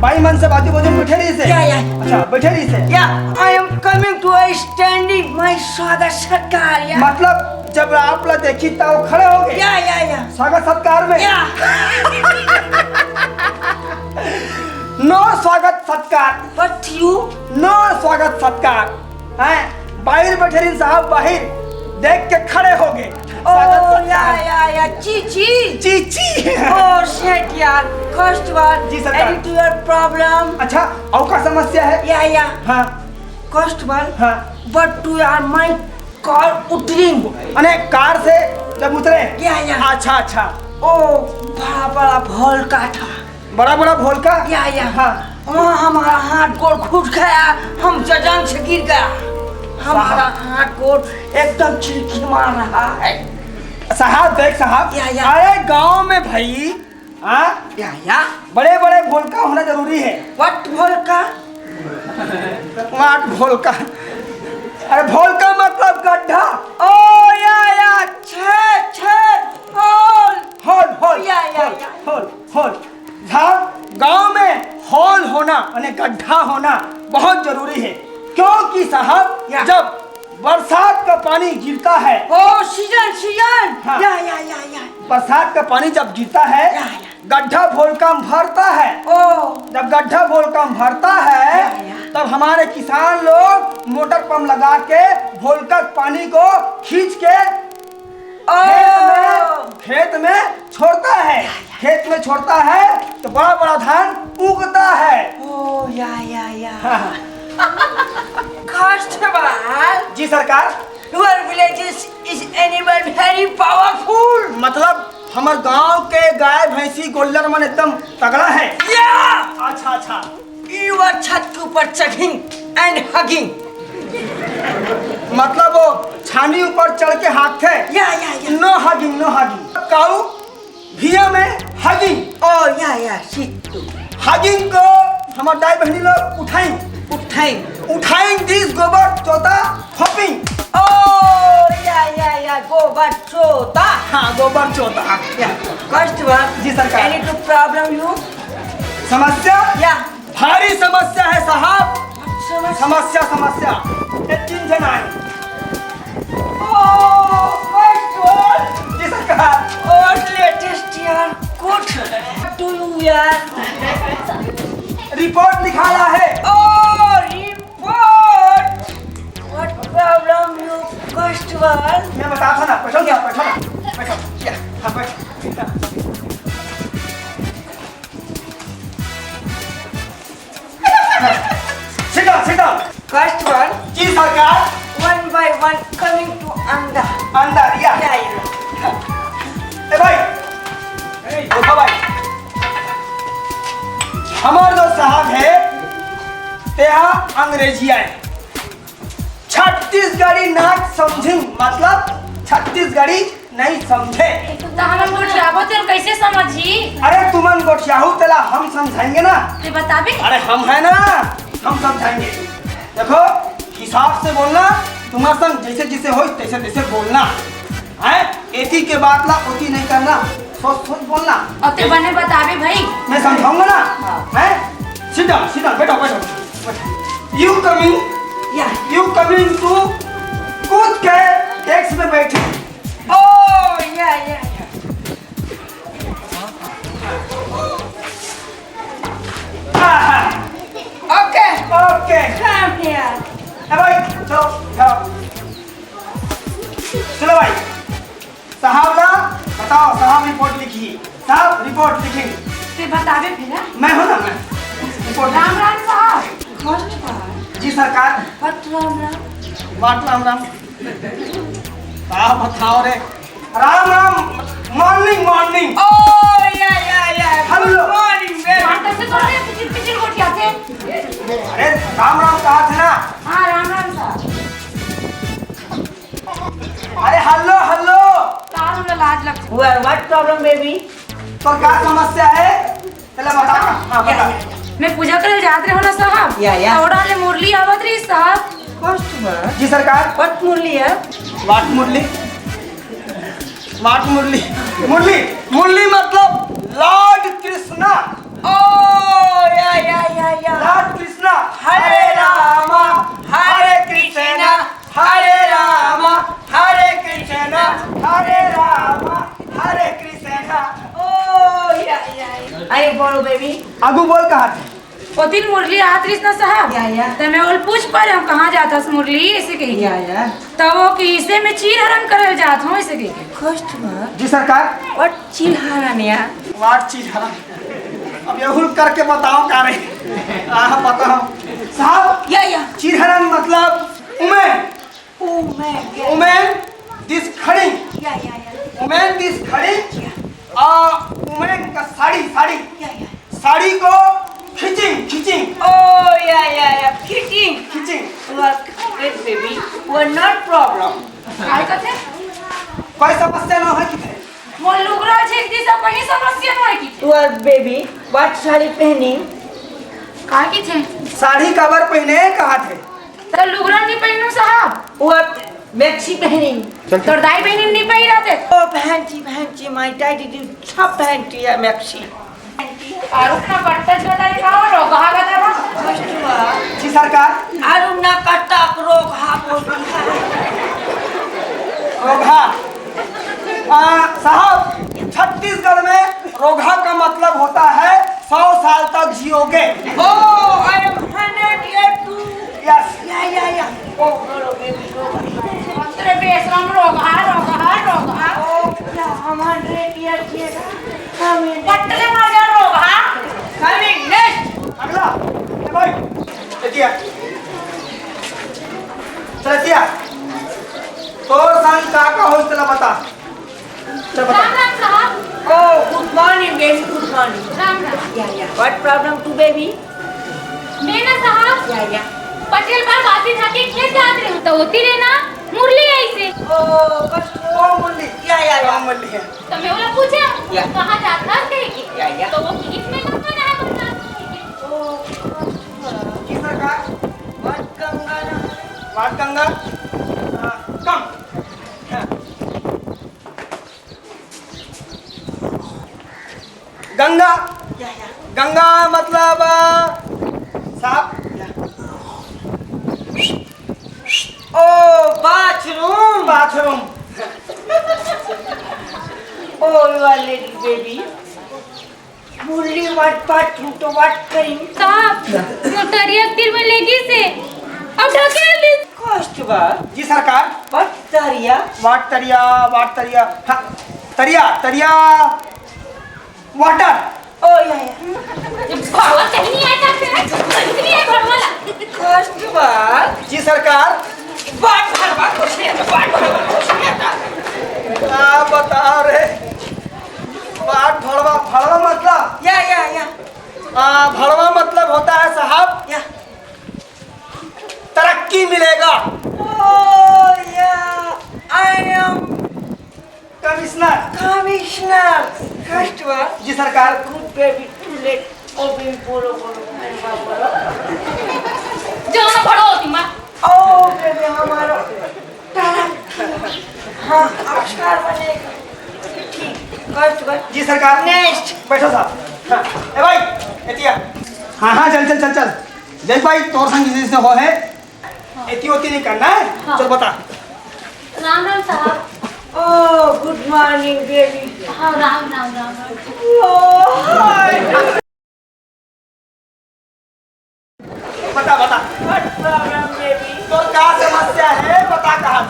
बाई मन से बाजू बाजू में बैठे रहिस हे? या, या। अच्छा, बैठे रहिस हे? या, I am coming to a standing, my स्वागत सत्कार, या। मतलब जब आप ला देखिस त वो खड़े हो गे? या, या, या। स्वागत सत्कार में? या। No स्वागत सत्कार। But you? No स्वागत सत्कार। हैं? बाहिर बैठे रहिन साहब, बाहिर देख के खड़े हो गे। ओ, स्वागत सत्कार। या, या, या, ची, ची। ची, ची। ओ, shit यार, कॉस्ट वाल। जी, सरकार। Any to your problem? अच्छा, अउ का समस्या है? या, या। हाँ। कॉस्ट वाल। हाँ। But to यार, my car उतरिंग। अने कार से जब उतरे? या, या। अच्छा, अच्छा। ओ, बड़ा, बड़ा भोलका था। बड़ा बड़ा भोलका? या, या। हाँ। वहाँ हमारा हाथ गोड़ घुट गया, हम जजान से गिर गया। हमारा साहब। हाथ गोड़ एकदम चिलकी मार रहा है। साहब, देख साहब, या, या। अरे गांव में भाई, हाँ? या, या। बड़े बड़े भोलका होना जरूरी है। What भोलका? What भोलका? अरे भोलका मतलब गड्ढा। ओ, या, या, छेद, छेद, होल। होल, होल, या, या, होल, या। होल, होल। साहब, गांव में होल होना, यानी गड्ढा होना बहुत जरूरी है, क्योंकि साहब, या। जब बरसात का पानी गिरता है, ओ, सीजन, सीजन। हाँ। या, या, या, या। बरसात का पानी जब गिरता है, या, या। गड्ढा भोलका में भरता है। ओ। जब गड्ढा भोलका में भरता है, या, या। तब हमारे किसान लोग मोटर पंप लगा के भोलका के पानी को खींच के ओ। खेत में, खेत में छोड़ता है। या, या। खेत में छोड़ता है तो बड़ा बड़ा धान उगता है। ओ, या, या, या। हाँ। कॉस्ट वाल। जी सरकार। Your village is, is animal very powerful। मतलब हमर गांव के गाय, भैंसी, गोल्लर मन एकदम तगड़ा है। या। अच्छा, अच्छा। You are छत के ऊपर चढ़िंग and hugging। मतलब वो छानी ऊपर चढ़ के हाँकथे। या, या, या। No hugging, no hugging। काऊ, भैया मैं hugging। ओ, या, या, सीख तू। Hugging को हमर दाई बहिनी लोग उठाइन। उठाइन। उठाइन दिस गोबर चोता खोपिंग। ओ, या, या, या, गोबर चोता। हाँ, गोबर चोता। या, कॉस्ट वाल। जी सरकार। Any to problem you? समस्या? या। भारी समस्या है साहब। समस्या? समस्या, समस्या। ये तीन जन आए। ओ, कॉस्ट वाल। जी सरकार। What latest यार, good to you यार। रिपोर्ट निकाला है। ओ, report. What problem you, cost वाल? मैं बता था ना, बैठो ना, बैठो ना, बैठो। या, हाँ, बैठो। Sit down, sit down। Cost वाल। जी सरकार। One by one coming to अंदर। अंदर, या। या, या। ए भाई, ए। देखो भाई, हमर जो साहब है, तेहा अंग्रेजिया है। छत्तीसगढ़ी ना समझिन, मतलब छत्तीसगढ़ी नहीं समझे। त हमन गोठियाबो तेला कइसे समझही? अरे तुमन गोठियाहू तेला हम समझाएंगे ना। ते बताबे? अरे हम है ना, हम समझाएंगे। देखो, हिसाब से बोलना, तुम्हारे संग जैसे जैसे होई तैसे तैसे बोलना। हैं? एती के बात ला ओती नहीं करना, सोच सोच बोलना। अउ ते बने बताबे भाई। मैं समझाऊंगा ना। हाँ। हैं? Sit down, sit down, बैठो, बैठो, बैठो। You coming? या। You coming to कूद के डेस्क में बैठे। ओ, या, या, या। आहा। ओके। ओके। Come here। आगे फिर, हाँ? मैं हूँ ना, मैं। राम राम साहब। जी सरकार। What राम राम? What राम राम? का बताओ रे? Ram Ram, morning, morning। Oh, yeah, yeah, yeah। Hello। Good morning, very doctor से थोड़े पिचिर पिचिर गोठियाथे। अरे, राम राम कहा थे ना। हाँ, राम राम साहब। अरे, hello, hello। का हमला लाज लगथे। Well, what problem, baby? तोर का समस्या हे? चला बता। हाँ, बता। मैं पूजा करे जात रहे हो ना साहब। या, या। तो ओड़ा ले मुरली आवत रही साहब। Customer। जी सरकार। What मुरली हे? What Murali? What मुरली? मुरली, मुरली मतलब Lord कृष्णा। Oh, या, या, या, या। Lord कृष्णा। हरे रामा, हरे कृष्णा, हरे रामा, हरे कृष्णा, हरे रामा, हरे कृष्णा। Oh, या, या, या। अरे बोलो baby। आगू बोल कहा थे? ओ दिन मुरली आत रहिस ना साहब। या, या। त मैं ओला पूछ पा रहे हूँ, "कहाँ जात हस मुरली?" ऐसे कही के। या, या। त वो कि इसे मैं चीर हरण करे जात हूँ, ऐसे कही के। Customer। जी सरकार। What चीर हरण या? What चीर हरण? अब ये हुल करके बताओ का रे? आह, बताओ। साहब। या, या। चीर हरण मतलब woman। Woman, yeah। Woman, this घड़ी। या, या, या। Woman, this घड़ी। या। आ, woman का साड़ी, साड़ी। या, या। साड़ी को खींचिंग, खींचिंग। Oh, या, या, या, खींचिंग। खींचिंग। Wait, baby, वो not problem। काय कथे? कोई समस्या ना है किथे। वो लुगरा छेक दी सब कहीं समस्या ना है किथे। What baby, what साड़ी पहनी? काय किथे? साड़ी काबर पहने कहा थे? त लुगरा नहीं पहनू साहब। वो मैक्सी पहनी। चल, चल। तोर दाई बहिनी नहीं पहन रहते। ओ बहन जी, बहन जी, my daddy do सब पहनती है मैक्सी। अरुण ना कट्टा छोटा ही खाओ, रोगहा का दवा। जी सरकार। अरुण ना कट्टा रोगहा बोलती है। रोगहा। आ, साहब, छत्तीसगढ़ में रोगहा का मतलब होता है सौ साल तक जियोगे। Oh, I am hundred year to Yes। या, या, या। ओ, बोलो, baby, बोलो। अंतरे बेशरम रोगहा, रोगहा, रोगहा। ओ, क्या हमारे रेडिया किएगा? हम ये पट्टले मार जा रोगहा। Coming next। अगला। ए भाई, ए दिया। चल दिया। तोर संग का का होइस तेला बता। चल बता। राम राम साहब। Oh, good morning, baby, good morning। Ram Ram. या, या। What problem to baby? मैं ना साहब, या, या। पटेल पर बासी झाके खेत जात रहे हूँ, तो होती रहे ना, मुरली आई से। ओ, बस, ओ मुरली। या, या, या। ओ मुरली है। तो मैं ओला पूछे, या। कहाँ जात हस कहे कि? या, या। तो वो किहिस मैं गंगा नहाए बर जात हूँ कहे कि। ओ, किस सरकार? What गंगा नहाए? What गंगा? हाँ, कम। हाँ। गंगा। या, या। गंगा मतलब, अ, साफ। या। ओ, bathroom। Bathroom। ओ, you are lady baby। Murali what bathroom तो what करी? साहब, वो तरिया के तीर में लेगी से। अब ढकेल दी। कष्ट बा। जी सरकार। What तरिया? What तरिया, what तरिया? हाँ, तरिया, तरिया, water। ओ, या, या। ये भड़वा कहीं नहीं आता तेरा, कहीं नहीं आता भड़वा ला। कष्ट बा। जी सरकार। What भड़वा कुछ नहीं आता, what भड़वा कुछ नहीं आता। क्या बता रहे? What भड़वा, भड़वा मतलब? या, या, या। आ, भड़वा मतलब होता है साहब, या। तरक्की मिलेगा। Oh, yeah, I am commissioner। Commissioner। कष्ट बा। जी सरकार। Good baby, too late। ओ baby, बोलो, बोलो, भड़वा बोलो। जो ना भड़वा होती माँ। ओ baby, हमारा talent। हाँ, अविष्कार बनेगा। ठीक, कष्ट बा। जी सरकार। Next। बैठो साहब। हाँ। ए भाई, एतिया। हाँ, हाँ, चल, चल, चल, चल। जय भाई, तोर संग जिसे हो है, एती ओती नहीं करना है। हाँ। चल बता। राम राम साहब। Oh, good morning, baby। हाँ, राम, राम, राम, राम। Oh, hi। बता, बता। What problem, baby? तोर का समस्या है, बता कहा।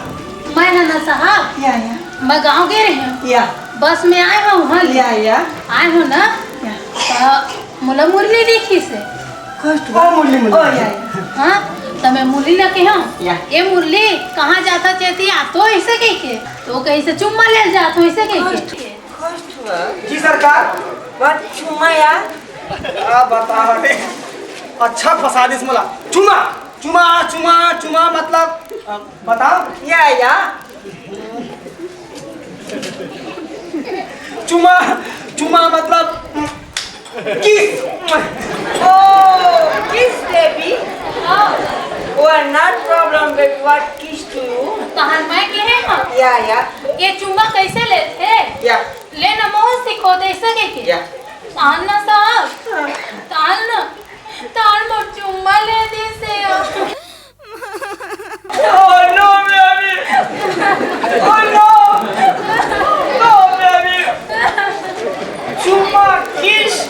मैं है ना साहब, या, या। मैं गाँव गए रहे हूँ। या। बस में आए हूँ, हाँ। या, या। आए हूँ ना। या। त मोला मुरली दिखिस हे। कष्ट ओ, मुरली, मुरली। ओ, या, या। हाँ, त मैं मुरली ला कहेंव, या। "ए मुरली, कहाँ जाथस चेती आथो?" अइसे कहिके। त ओ कहिस हे, "चुम्मा ले ल जाथों," अइसे कहिके। कष्ट, कष्ट हुआ। जी सरकार। बस चुम्मा यार। का बता रे। अच्छा फंसा दिस मोला। चुम्मा, चुम्मा, चुम्मा, चुम्मा मतलब, अ, बताओ। या, या। चुम्मा, चुम्मा मतलब kiss। Oh, kiss, baby। Oh, not problem, baby। What kiss to you? तहन मैं कहे हँव। या, या। ए चुम्मा कइसे लेथे? या। ले ना, महूँ सीखों, अइसे कहिके। या। तहन ना साहब, तहन ना, तहन मोर चुम्मा ले दिस हे। Oh no, baby! Oh no! No, baby! चुम्मा kiss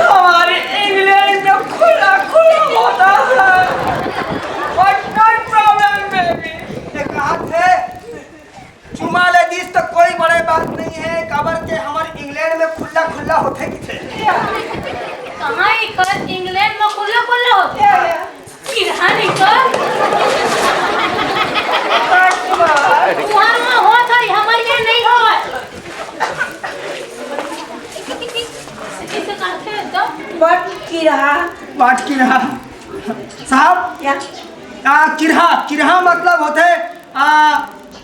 हमारे इंग्लैंड में खुला खुला होता है। But not problem, baby। ये कहा थे, चुम्मा ले दिस त कोई बड़े बात नहीं है, काबर के हमर इंग्लैंड में खुला खुला होथे किथे। कहाँ इकर इंग्लैंड में खुला खुला होथे? किरहा निकल। तुहर वहाँ होत हे, हमर यहाँ नहीं होवय। इसे करते हैं तो। But किरहा। But किरहा। साहब, या। आ, किरहा, किरहा मतलब होथे, आ,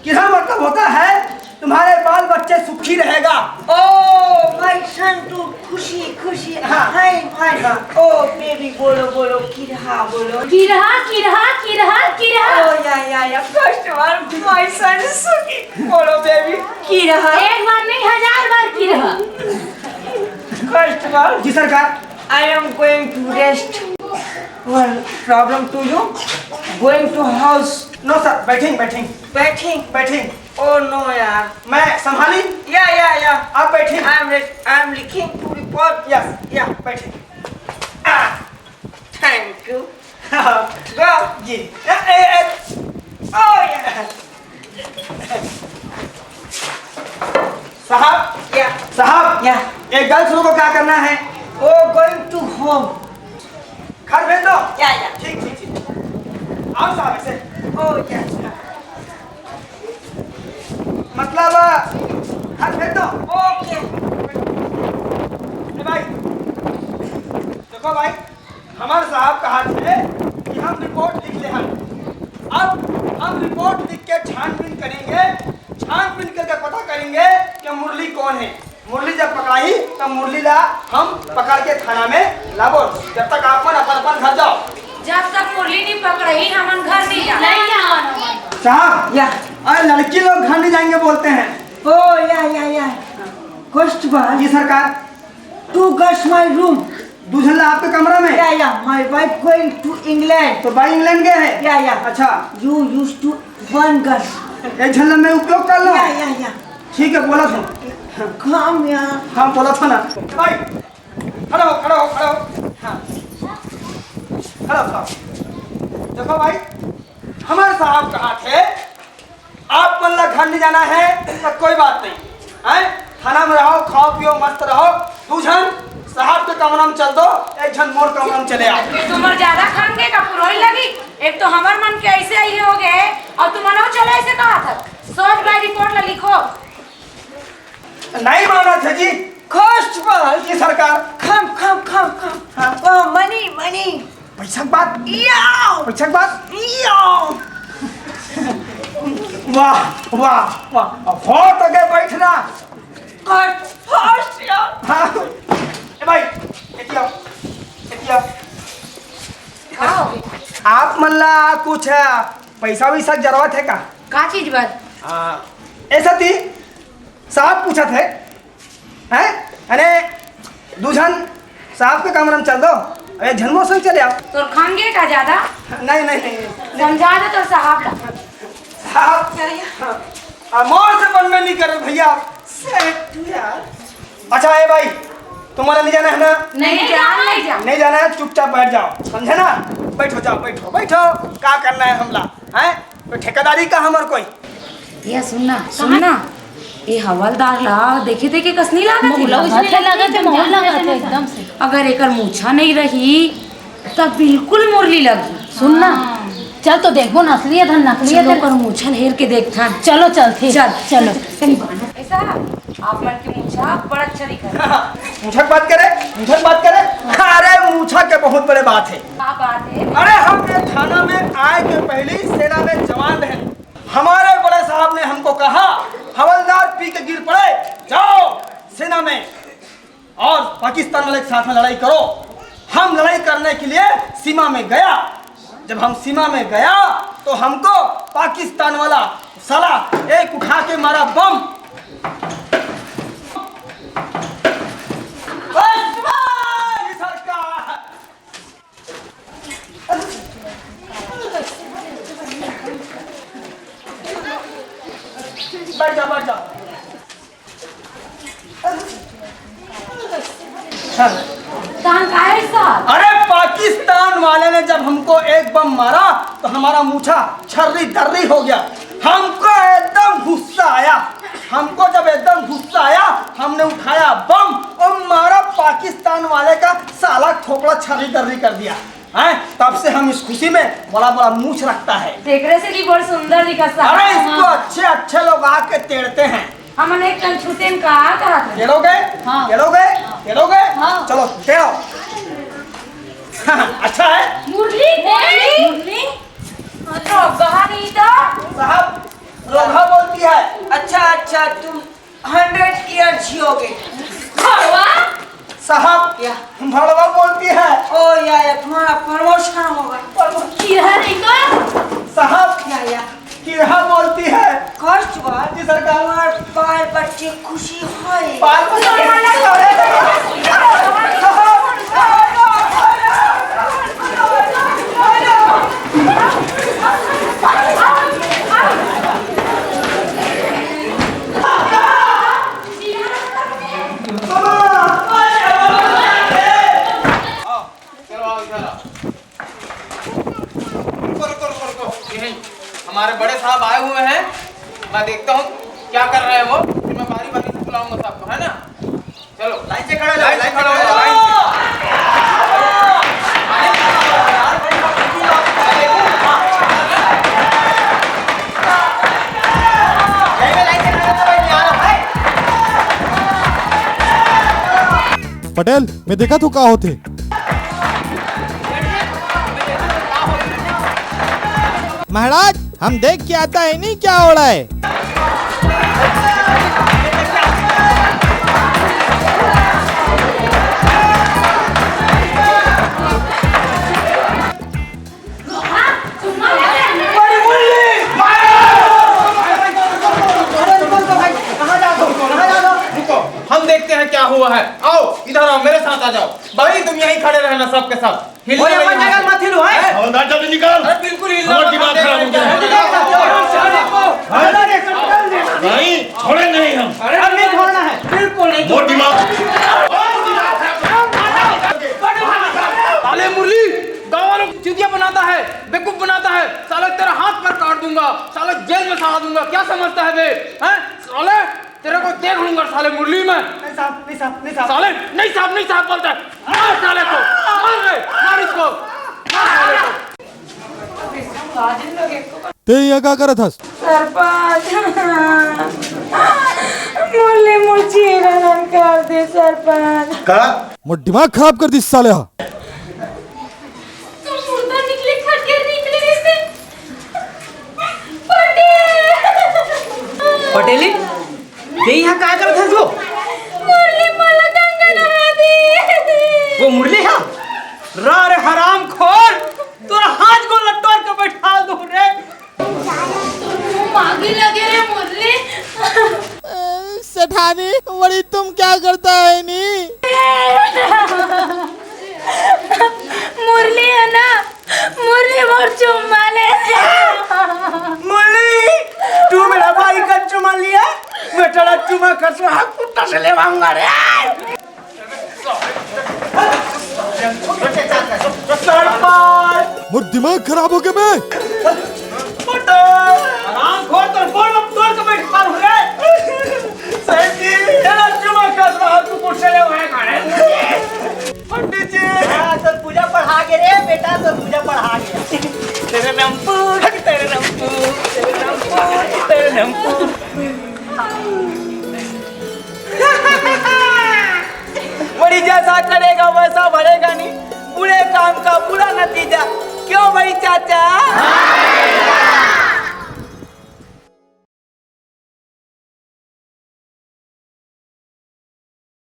किरहा मतलब होता है, तुम्हारे बाल बच्चे सुखी रहेगा। Oh, my son, तू खुशी, खुशी। हाँ। हाय, हाय। हाँ। Oh, baby, बोलो, बोलो, किरहा बोलो। किरहा, किरहा, किरहा, किरहा। Oh, या, या, या। First one, my son सुखी। बोलो, baby, किरहा। एक बार नहीं, हजार बार किरहा। First one। जी सरकार। I am going to rest। Well, problem to you? Going to house। No sir, बैठेंगे, बैठेंगे। बैठेंगे? बैठेंगे। Oh no यार। मैं संभाली? या, या, या। आप बैठेंगे। I am re-, I am looking to report। Yes। या। बैठेंगे। Ah, thank you। Go। Ji. A, A, A. Oh yeah। साहब। या। साहब। या। ये गर्ल्स लोग को क्या करना है? Oh, going to home। घर भेज दो। या, या। ठीक, ठीक, ठीक। आओ साहब, ऐसे। Oh, या। मतलब, घर भेज दो। OK। ए भाई, देखो भाई, हमर साहब कहा थे कि हम रिपोर्ट लिख ले हन। अब हम रिपोर्ट लिख के छानबीन करेंगे, छानबीन करके पता करेंगे कि मुरली कौन है। मुरली जब पकड़ाही, तब मुरली ला हम पकड़ के थाना में लाबो। जब तक आप मन अपन अपन घर जाओ। जब तक मुरली नहीं पकड़ाही, हमन घर नहीं जाना। नहीं जाना। साहब, या। अरे लड़की लोग घर नहीं जाएंगे बोलते हैं। Oh, या, या, या। First one। जी सरकार। Two girls my room। दू झन ला आपके कमरा में। या, या, my wife going to England। तो भाई इंग्लैंड गए हैं? या, या। अच्छा। You use to one girl। एक झन ला मैं उपयोग कर लूं? या, या, या। ठीक है, बोला था। Come यार। हाँ, बोला था ना। भाई, खड़ा हो, खड़ा हो, खड़ा हो। हाँ। खड़ा हो, खड़ा हो। देखो भाई, हमर साहब कहा थे, आप मन ला घर नहीं जाना है, तो कोई बात नहीं, हैं? थाना में रहो, खाओ पियो, मस्त रहो। दू झन साहब के कमरा में चल दो, एक झन मोर कमरा में चले आओ। ये तुम्हार ज्यादा खान के का पुरोई लगी? एक तो हमर मन के ऐसे ही हो गए, और तुम्हारा चले ऐसे कहा था? सोच भाई, रिपोर्ट ला लिखो। नहीं माना थे जी। First one। जी सरकार। Come, come, come, come। हाँ। Oh, money, money। पैसा के बात। यो। पैसा के बात। यो। वाह, वाह, वाह। अब हो तो गए बैठना। First, first यार। हाँ। ए भाई, एती आओ। एती आओ। आओ। आप मन ला कुछ पैसा वैसा के जरूरत है का? का चीज बर? हाँ। ऐसा थी, साहब पूछा थे। हैं? अरे, दू झन साहब के कमरा में चल दो, अरे, एक झन मोर संग चले आओ। तोर खान गे का ज्यादा? नहीं, नहीं, नहीं, नहीं। समझा दे तोर साहब ला। साहब, हाँ, मोर से बनबे नहीं करे भैया। सेठ यार। अच्छा, ए भाई, तुम्हारा नहीं जाना है ना? नहीं जाना, नहीं जाना। नहीं जाना है, चुपचाप बैठ जाओ, समझे ना? बैठो, जाओ, बैठो, बैठो। का करना है हमला, हैं? तो ठेकेदारी का हमर कोई? ये सुनना, सुनना। ये हवलदार ला देखे देखे कस नहीं लागत हे? मोहला उसने लागत हे, मोहला लागत हे एकदम से। अगर एकर मूछा नहीं रही, तब बिल्कुल मुरली लगही। सुन ना, चल तो देखबो, नकली हे धन, नकली हे चलो, धन। ओकर मूछा ल हेर के देखथन। चलो, चलथे। चल, चलो। चल, चल। ऐसा, आप मन के मूछा बड़ अच्छा दिखत हे। मूछा के बात करे, मूछा के बात करे। अरे, मूछा के बहुत बड़े बात हे। का बात हे? अरे, हम ये थाना में आए के पहले ही सेना में जवान रहे। हमारे बड़े साहब ने हमको कहा, "हवलदार पी के गिर पड़े, जाओ सेना में।" और पाकिस्तान वाले के साथ में लड़ाई करो। हम लड़ाई करने के लिए सीमा में गया। जब हम सीमा में गया तो हमको पाकिस्तान वाला साला एक उठा के मारा बम। बैठ जा, बैठ जा। हाँ। तान काहे सा? अरे, पाकिस्तान वाले ने जब हमको एक बम मारा तो हमारा मूछा छर्री दर्री हो गया। हमको एकदम गुस्सा आया। हमको जब एकदम गुस्सा आया, हमने उठाया बम और मारा पाकिस्तान वाले का साला खोपड़ा छर्री दर्री कर दिया। हैं? तब से हम इस खुशी में बड़ा बड़ा मूछ रखता है। तेकरे से भी बड़ सुंदर दिखत सा। अरे, इसको अच्छे अच्छे लोग आके तेड़ते हैं। हमन एक कन छूटे में का कहत रहे? तेड़ोगे? हाँ। तेड़ोगे? तेड़ोगे? हाँ। चलो, तेड़ो। अच्छा है? मुरली, मुरली। मुरली? तो कहा नहीं तो? साहब, रोगहा बोलती है। अच्छा, अच्छा, तुम हंड्रेड ईयर जियोगे। भड़वा? साहब, क्या? भड़वा बोलती है। ओ या, या, तुम्हारा प्रमोशन होगा। किरहा नहीं तो? साहब, या, या। किरहा बोलती है। कष्ट हुआ? जी सरकार। तुम्हारे बाल बच्चे खुशी होए। बाल बच्चे। आओ, चलो आओ, इधर आओ। रुको, रुको, रुको, रुको। ये नहीं, हमारे बड़े साहब आए हुए हैं, मैं देखता हूँ क्या कर रहे हैं वो, फिर मैं बारी बारी से बुलाऊंगा सबको, है ना? चलो। लाइन से खड़े हो जाओ, लाइन से खड़े हो जाओ, लाइन से। पटेल, मैं देखत हूँ का होथे। महाराज, हम देख के आता है नहीं क्या हो रहा है। हम देखते हैं क्या हुआ है। आओ, इधर आओ, मेरे साथ आ जाओ। भाई, तुम यहीं खड़े रहना, सब के सब। हिलना नहीं अपन जगह मत हिलो, हैं? हैं? हवलदार, जल्दी निकाल। अरे, बिल्कुल हिलना मत, दिमाग खराब हो गया। नहीं, छोड़े नहीं हम। अरे, नहीं छोड़ना है। बिल्कुल नहीं छोड़ना। दिमाग। साले मुरली, गाँव वालों को चूतिया बनाता है, बेवकूफ बनाता है। साले, तेरा हाथ पर काट दूंगा, साले, जेल में सड़ा दूंगा। क्या समझता है बे? हैं? साले, तेरे को देख लूंगा साले मुरली में। नहीं साहब, नहीं साहब, नहीं साहब। साले, नहीं साहब, नहीं साहब बोलता है। मार साले को, मार रे, मार इसको, मार साले को। ते यहाँ का करत हस? सरपंच, मुरली मोर चेहरा रंग कर दे सरपंच। का? मोर दिमाग खराब कर दिस साले हा। तुम मुर्दा निकले, खटिया निकले रहते। पटेल। पटेली, ये यहाँ का करत हस वो? मुरली मोला गंगा नहा दे। वो मुरली हा? रा रे हरामखोर, तोर हाथ गोड़ ल टोर के बैठाल दूँ रे। मांगी लगे रे मुरली। सेठानी, वड़ी तुम क्या करता है नी? मुरली है ना, मुरली मोर चुम्मा ले। मुरली, तू मेरा भाई का चुम्मा लिया, मैं तेरा चुम्मा कसवा कुत्ता से लेवाऊंगा रे। सरपंच! मोर दिमाग खराब हो गया बे। पटेल! हरामखोर, तोर गोड़ तोड़ के बैठ पार हो रे। आगे रे बेटा, तो पूजा पढ़ा गया। तेरे नमपुर, तेरे नमपुर, तेरे नमपुर, तेरे नमपुर। मरीजा सा करेगा वैसा भरेगा नहीं, बुरे काम का बुरा नतीजा।